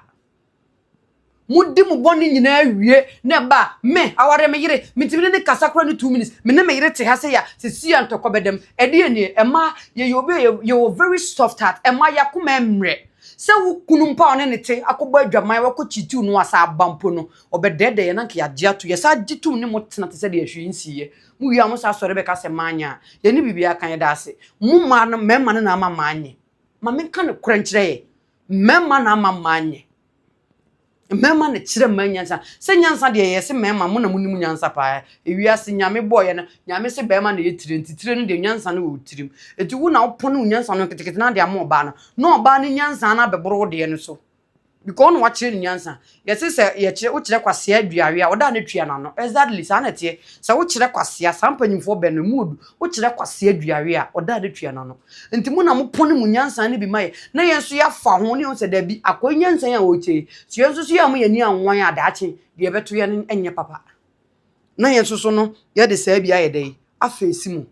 Modi mo bɔne nyinaa wie na ɛba a, me, aware me yere, mentumi ne ne kasa koraa ne 2 minutes, me ne me yere te ha sɛ ya, sisi a ntɔkwa bɛdam. Ɛdeɛ nie, mmaa, yɛyɛ obi a yɛwɔ very soft heart, mmaa yɛakoma mmerɛ. Sɛ wo kunu mpo a ɔne ne te akɔbɔ adwaman, wakɔ kyitiw no asa aba mpo no, ɔbɛdɛɛdɛɛ yɛn na anka yɛagye ato. Yɛsan gye tom ne mo tena te sɛ deɛ hwee nsiiɛ. Mo wie a mo san sɔre bɛka sɛ manyɛ a, yɛne biribiara ka, yɛda ase. Mo mmaa no, mmarima no na ama manyɛ. Ma menka nokorɛ nkyerɛ yɛ. Mmarima na ama mmaa nyɛ. Mmarima na kyerɛ mmaa nyansa. Sɛ nyansa deɛ yɛ se mmarima mo na mo nim nyansa paa. Ewiase Nyame bɔɔ yɛ no, Nyame se barima na yɛ tire nti tire no deɛ nyansa no wɔ wo tirim. Eti wo na wopɔne wo nyansa no nketekete na ade ama ɔbaa no. Na ɔbaa no nyansa no abɛboro wo deɛ no so. Because ɔno wakyerɛ no nyansa. Yɛse sɛ yɛkyerɛ wokyerɛ kwasea aduawe a ɔda a na tua n'ano. Exactly saa na ɛteɛ. Sɛ wokyerɛ kwasea, saa mpanyimfoɔ bɛ no emu odu, wokyerɛ kwasea aduawe a ɔda a na tua n'ano. Nti mo na mopɔne mo nyansa no bi ma yɛ na yɛn nso yɛafa ho ne yɛhu sɛ dabi akoa yi nyansa yi a ɔrekyɛ yi, sɛ yɛn nso so yɛamma yɛn ani anwan a daakye deɛ ɛbɛto yɛn no nyɛ papa. Na yɛn nso so no yɛde saa bi ayɛ dɛn afeesi mo.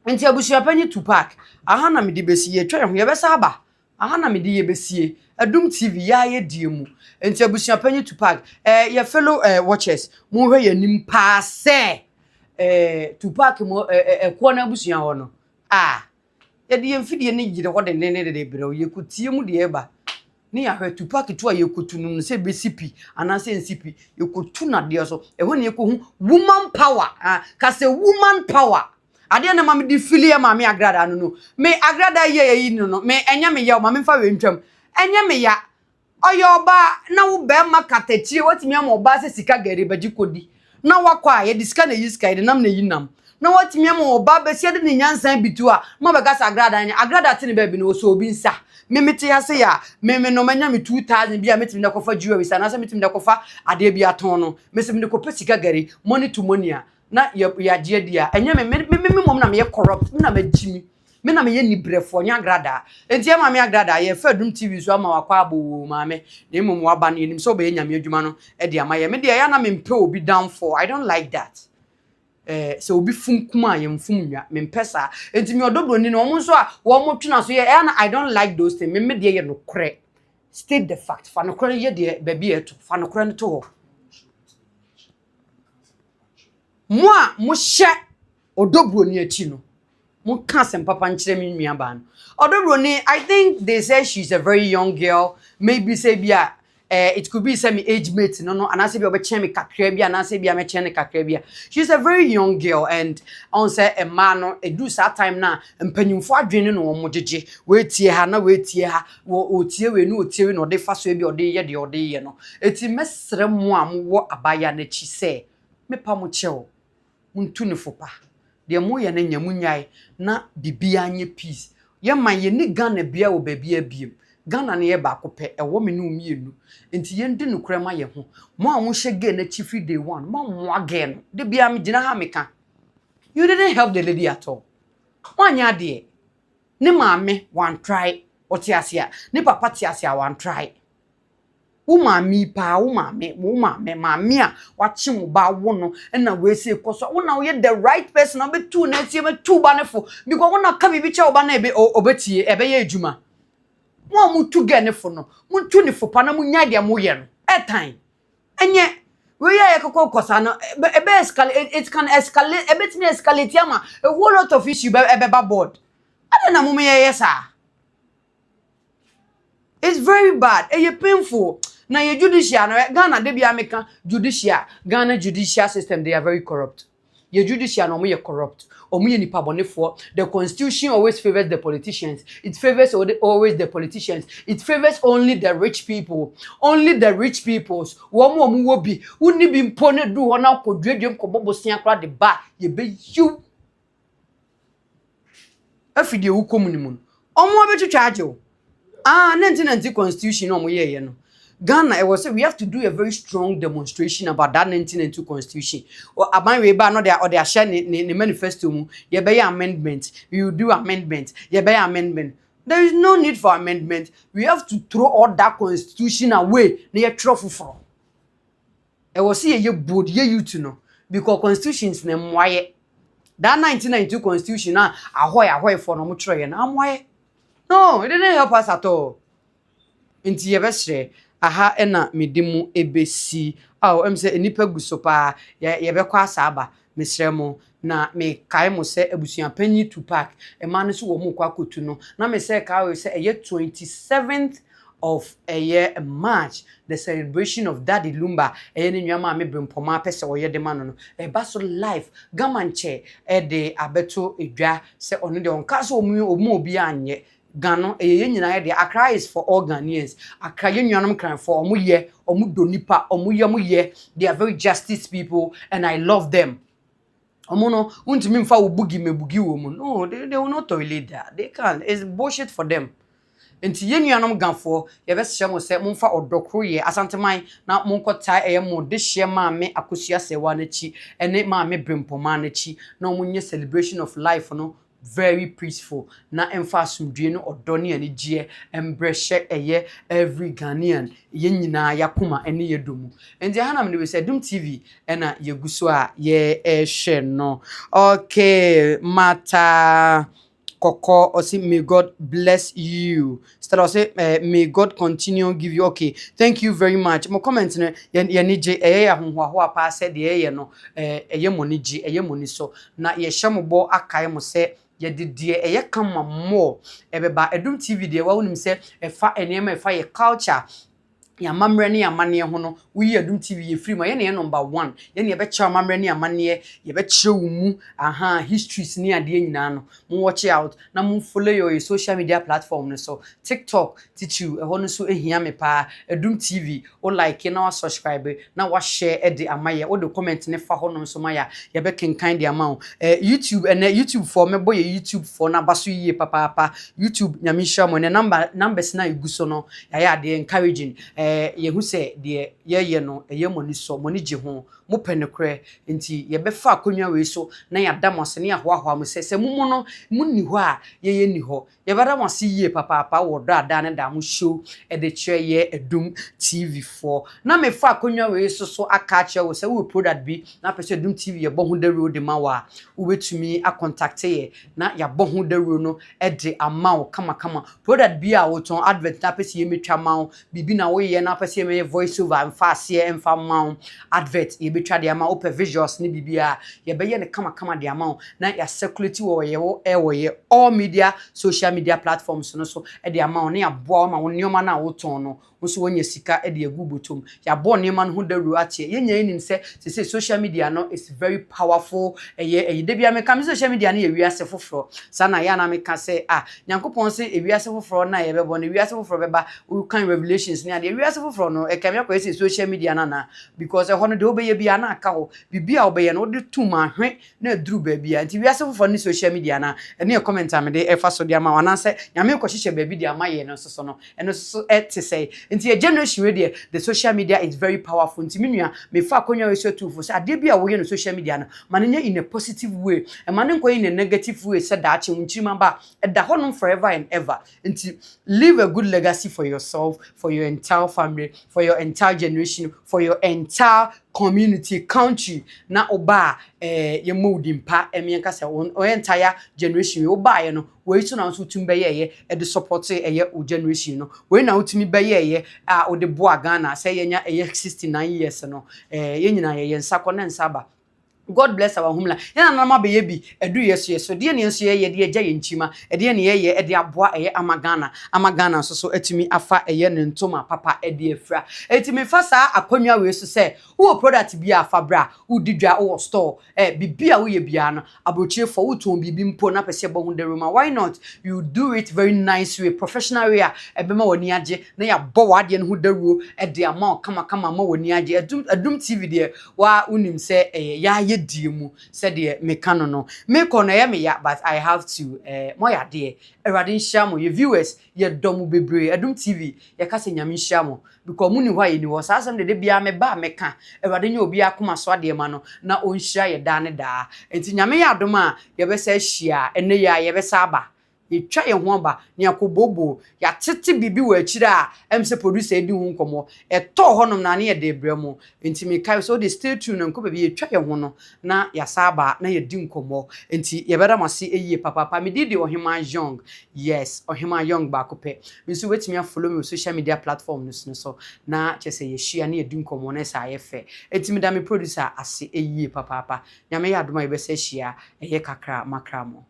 Nti abusuapanyin Tupac, aha na mede bɛsi, yɛatwa yɛn ho, yɛbɛsa aba. Aha na mede yɛ bɛsie Adum TV yɛa yɛ die mu. Nti abusuapanyin Tupac, eh, yɛ fellow watchers, monhwɛ yɛn anim paa sɛ eh, Tupac mo eh, ɛkoɔ no abusua hɔ no, ah, yɛde yɛn mfidie no yere hɔ dendenden de brɛ wo, yɛkɔtie mu deɛ ɛba ne yɛahwɛ Tupac to a yɛkɔtu no no sɛ ɛbɛsi pi anaasɛ ɛnsi pi. Yɛkɔtu no adeɛ so, ɛhɔ ne yɛkɔhu woman power. Ah, ka sɛ woman power. Adeɛ na ma mede fili yɛ maame Agradaa no no, me Agradaa yɛ yɛyi no no, me ɛnyɛ me ya o, ma memfa wei ntwam, ɛnyɛ me ya. Ɔyɛ ɔbaa na wo bɛrima katakyie, watumi ama ɔbaa sɛ sika gari bɛgye kɔdi na wakɔ a, yɛde sika na ɛyi sika, yɛde nam na ɛyi nam, na watumi ama ɔbaa bɛsi de ne nyansa bitu a ma bɛka sɛ Agradaa nyɛ Agradaa te ne baabi no, ɔsɔ obi nsa. Me mete ase yɛ a, me me no manya me 2000 bi a metumi de akɔfa jewelries anaasɛ metumi de akɔfa adeɛ bi atɔn no, mesɛ mede kɔpɛ sika gari, money to money a na yɛ yɛagye adi a, ɛnyɛ me me me me mmom na meyɛ corrupt, me na magyi mi, me na meyɛ nibrɛfoɔ, nyɛ Agradaa. Enti ɛ maame Agradaa, yɛfa Adum TV so ama wakɔ abɔ oo maame, na mmom waba no, yɛnim sɛ wobɛyɛ Nyame adwuma no de ama yɛ. Me deɛ, ɛyɛ na mempɛ obi downfall. I don't like that. Sɛ obi fum kum a, yɛmfum nwa, mempɛ saa. Enti me ɔdɔ broni no, wɔn nso a wɔn twena so yɛ ɛyɛ na I don't like those things. Me deɛ, yɛ nokorɛ, state the fact, fa nokorɛ no yɛ deɛ baabi a ɛto, fa nokorɛ no to hɔ. Mo a mohyɛ ɔdɔ broni akyi no, monka asɛm papa nkyerɛ me nuabaa no, ɔdɔ broni. I think they say she's a very young girl. Maybe sɛ bi a it could be sɛ me age mate no anaasɛ bi a ɔbɛkyɛn me kakra bi anaasɛ bi a mɛkyɛn ne kakra bi a, she's a very young girl and ɔn sɛ mmaa no edu saa time na mpanyinfo adwene no na wɔn gyegye, wɔetie ha na wɔetie ha, wɔ wɔtie wei na wɔtie wei na ɔde fa so bi a ɔde yɛ deɛ ɔde yɛ no. Eti mɛsrɛ mo a mowɔ abaayewa n'akyi sɛ mepa mo kyɛw, montu ne fo pa. Deɛ moyɛ no nyɛ, monyae na biribiara nyɛ peace. Yɛma yɛni Ghana bia wɔ baabi abiem. Ghana no yɛ baako pɛ, ɛwɔ me ne wo mmienu, nti yɛndi nokorɛ ma yɛn ho. Mo a mohyɛ girl n'akyi firi day one, mo ammoa girl no. De bia megyina ha meka, you didn't help the lady at all. Moanyɛ adeɛ. Ne maame wantry, ɔte ase a, ne papa te ase a, wantry. Wo maame yi paa, wo maame, wo maame, maame a wakye wo ba awo no, ɛna weesi kɔ so, wo na woyɛ the right person a wobɛtu na atie, bɛtu ba ne fo, because wo na ka biribi kyerɛ wo ba na ebe ɔbɛtie, ɛbɛyɛ adwuma. Mo a motu girl ne fo no, montu ne fo pa na monyae deɛ moyɛ no. Ɛtan ɛnyɛ wei a yɛkɔkɔ kɔ saa no, ɛbɛ escalate, it can escalate, ɛbɛtumi escalate ama a whole lot of issue bɛ ɛbɛba board. Ɛdɛ na mo yɛyɛ saa? It's very bad, ɛyɛ painful. Na yɛ judicial no, Ghana de bia meka judicial, Ghana judicial system, they are very corrupt. Yɛ judicial no, ɔmo yɛ corrupt, ɔmo yɛ nipa bɔnefoɔ. The constitution always favours the politicians. It favours always the politicians. It favours only the rich people, only the rich peoples. Wɔn a wɔn wɔ bi, wonni bi mpo ne du hɔ na kɔ duadua mu kɔbɔ bosia koraa de ba, yɛbɛyiw afi deɛ wokɔ mu ne mu no, ɔmo abɛtwitwa agye wo. Ah, 1990 constitution na ɔmo yɛɛyɛ no, Ghana ɛwɔ sɛ we have to do a very strong demonstration about that 1992 constitution. Aban wei ba no, ɔde ahyɛ ne manifesto mu, yɛbɛyɛ amendment, we will do amendment, yɛbɛyɛ amendment. There is no need for amendment. We have to throw all that constitution away na yɛtwerɛ foforɔ. Ɛwɔ sɛ yɛyɛ bold, yɛ youth no, because constitutions na mmoa yɛ. That 1992 constitution na ahɔɛ ahɔɛfoɔ na ɔmo twerɛ yɛ no amoa yɛ no, it didn't help us at all. Nti yɛbɛsrɛ, aha ɛna mede mu ebesi a ɛm sɛ nnipa gu so paa, yɛbɛkɔ asa aba. Mesrɛ mo na mekae mo sɛ abusuapanyin Tupac, mmaa no nso wɔ mo kɔ akɔtu no, na mesɛ kae sɛ ɛyɛ 27th of ɛyɛ March, the celebration of Daddy Lumba, ɛyɛ ne nua maame Brempɔma pɛ sɛ ɔyɛ de ma no no, ɛba so live. Gama nkyɛ ɛde abɛto edwa sɛ ɔno deɛ, ɔnka sɛ ɔmo obi anyɛ Ghana, ɛyɛ yɛn nyinaa yɛ deɛ. Accra is for all Ghanaians. Accra, yɛn nuanom Nkranfoɔ, ɔmo yɛ, ɔmo dɔ nipa, ɔmo yɛ, ɔmo yɛ, they are very justice people and I love them. Ɔmo no, ntumi nfa wo bugi mebugi wɔ mu no, they will not tolerate that. They can't. It's bullshit for them. Nti yɛn nuanom Gafoɔ, yɛbɛsrɛ mo sɛ momfa ɔdɔ koro yɛ Asanteman na monkɔtaa ɛyɛ mo de hyɛ maame Akosua Sɛwa n'akyi ɛne maame Brempɔma n'akyi na wɔn nyɛ celebration of life no very peaceful na ɛmfa asomdwie ne ɔdɔ ne anigyeɛ mbrɛ hyɛ ɛyɛ every Ghanaian, yɛn nyinaa yɛakoma ne yɛ dɔ mu. Nti ha na mede sɛ Dum TV ɛna yɛgu so a yɛrehwɛ no. Okay, mata. Kɔkɔ ɔsi, "May God bless you." Stella ɔsi, "May God continue give you." Okay, thank you very much. Mo comment no yɛn yɛn ni gye, ɛyɛ yɛ ahohoahoa paa sɛ deɛ ɛyɛ no ɛyɛ mo ni gye, ɛyɛ mo ni so, na yɛhyɛ mo bɔ akae mo sɛ yɛde deɛ ɛyɛ kama more ɛbɛba. Ɛdum TV deɛ, wɔn nim sɛ ɛfa nneɛma ɛfa yɛ culture, yɛamammerɛ ne yɛamanneɛ ho no, woyi Adum TV yɛfiri mu a, yɛne yɛ number one. Yɛne yɛbɛkyerɛ amammerɛ ne amanneɛ, yɛbɛkyerɛ wo mu aha histories ne adeɛ nyinaa no. Mo watch out na mo follow yɛ social media platform no so, TikTok titiriw, ɛhɔ no nso ehia me paa. Adum TV, wo like na wa subscribe na wa share ɛde ama yɛ, wode comment ne fa hɔ nom nso ma yɛ a, yɛbɛkenkan de ama wo. YouTube, ɛnɛ YouTube foɔ, mɛbɔ yɛ YouTube foɔ n'aba so yie papaapa. YouTube, Nyame nhyira mo. Ɛnɛ numbers na egu so no, yɛayɛ adeɛ encouraging. Yɛhu sɛ deɛ yɛyɛ no ɛyɛ mo ani sɔ, mo ani gye ho, mopɛ nokorɛ, nti yɛbɛfa akonnwa wei so na yɛada mo ase ne yɛahoahoa mo sɛ mo mu no mo nni hɔ a yɛyɛ nni hɔ. Yɛbɛda mo ase yie papaapa wɔ dɔ a daa ne da mo show ɛde kyerɛ yɛ Adum TV foɔ. Na mefa akonnwa wei so aka akyerɛ wo sɛ wowɔ product bi na apɛ sɛ Adum TV yɛbɔ ho dawuro de ma wo a, wobɛtumi acontact yɛ na yɛabɔ ho dawuro no de ama wo kamakama. Product bi a wotɔn, advert na apɛ sɛ yɛmɛtwa ma wo, biribi na woyɛ na apɛ sɛ yɛmɛyɛ voice over mfa aseɛ mfa ma wo, advert yɛbɛtwa de ama wo, wopɛ visuals ne biribi a, yɛbɛyɛ no kamakama de ama wo na yɛacirculate wɔ yɛwɔ ɛwɔ yɛ all media social media platforms no so de ama wo, na yɛaboa wo ma wo nneɛma no a wotɔn no nso wɔnya sika de agu bɔtɔm. Yɛabɔ nneɛma no ho dawuro ateɛ. Yɛn nyinaa nim sɛ sese social media no is very powerful. Ɛyɛ da bia meka me social media no yɛ wiase foforɔ. Saa na yɛ ana meka sɛ, ah, Nyankopɔn sɛ ewiase foforɔ na yɛbɛbɔ no, ewiase foforɔ bɛba. Wokan Revelations ne adeɛ, ewiase foforɔ no ɛkame akɔyɛ sɛ social media no ana, because ɛhɔ no deɛ wobɛyɛ bia na aka hɔ, biribi a wobɛyɛ no wode tum ahwe na aduru baabi a. Nti wiase foforɔ ne social media no, ɛne yɛ comment a mede ɛfa so de ama wo, anaasɛ Nyame kɔhyehyɛ baabi de ama yɛ no nso so no, ɛno nso so ɛte sɛ. Nti yɛ generation wei deɛ, the social media is very powerful. Nti me nua, mefa akonnwa wei so atuufo sɛ adeɛ bi a woyɛ no social media no, ma no nyɛ in a positive way, ɛma no nkɔyɛ in a negative way, sɛ daakye wo nkyirima ba a, ɛda hɔnom forever and ever. Nti leave a good legacy for yourself, for your entire family, for your entire generation, for your entire community, country. Na ɔba a yɛmmɔ wo din pa, ɛmi nka sɛ ɔyɛ entire generation wei wobaeɛ no, wei so na nso wotumi bɛyɛɛyɛ ɛde support ɛyɛ wo generation no, wei na wotumi bɛyɛɛyɛ a wode boa Ghana sɛ yɛnya ɛyɛ 69 years no. Yɛn nyinaa yɛyɛ nsa kɔ na nsa ba. God bless our homeland. Yɛn nananom abɛyɛ bi ɛdu yɛ so, yɛ so deɛ ne yɛn nso yɛyɛ de agya yɛn nkyima, ɛdeɛ ne yɛyɛ ɛde aboa ɛyɛ ama Ghana, ama Ghana nso so atumi afa ɛyɛ ne ntoma papa ɛde afira. Eti mefa saa akonnwa wei so sɛ wowɔ product bi a, fa bra. Wodi dwa, wowɔ store, bibi a woyɛ biara no, aburokyerefo, wotɔn biribi mpo na pɛ sɛ ɛbɔ ho dawuro ma, why not you do it very nice way, professional way a ɛbɛma w'ani agye, na yɛabɔ w'adeɛ no ho dawuro ɛde ama wo kamakama ama w'ani agye. Adum TV deɛ, waa wonim sɛ ɛyɛ yɛayɛ die mu sɛdeɛ meka no mekɔ no, ɛyɛ me ya, but I have to. Moyɛ adeɛ, Awurade nhyira mo. Yɛ viewers, yɛdɔ mo bebree. Adum TV, yɛka sɛ Nyame nhyira mo because mu ni hɔ a yɛni hɔ. Saa asɛm dede biara meba a meka, Awurade nyɛ obi akoma so adeɛ ma no na ɔnhyira yɛ daa ne daa. Nti Nyame yɛ adom a, yɛbɛsa ahyia ɛnɛ yɛ a yɛbɛsa aba, yɛtwa yɛn ho aba ne akɔbobo, yɛatete biribi wɔ akyire a sɛ producer edi ho nkɔmmɔ ɛtɔɔ hɔnom na ne yɛde brɛ mu. Nti mekae sɛ wode stay tuned na nkɔ baabi. Yɛtwa yɛn ho no na yɛasa aba na yɛdi nkɔmmɔ. Nti yɛbɛda mo ase yie papaapa. Medi de Ɔhema Young, yes, Ɔhema Young baako pɛ. Me nso wobɛtumi afollow me wɔ social media platform no so na kyerɛ sɛ yɛhyia ne yɛdi nkɔmmɔ no sɛ ayɛ fɛ. Nti meda me producer ase yie papaapa. Nyame yɛ adom a, yɛbɛsɛ ahyia. Ɛyɛ kakra makra mo.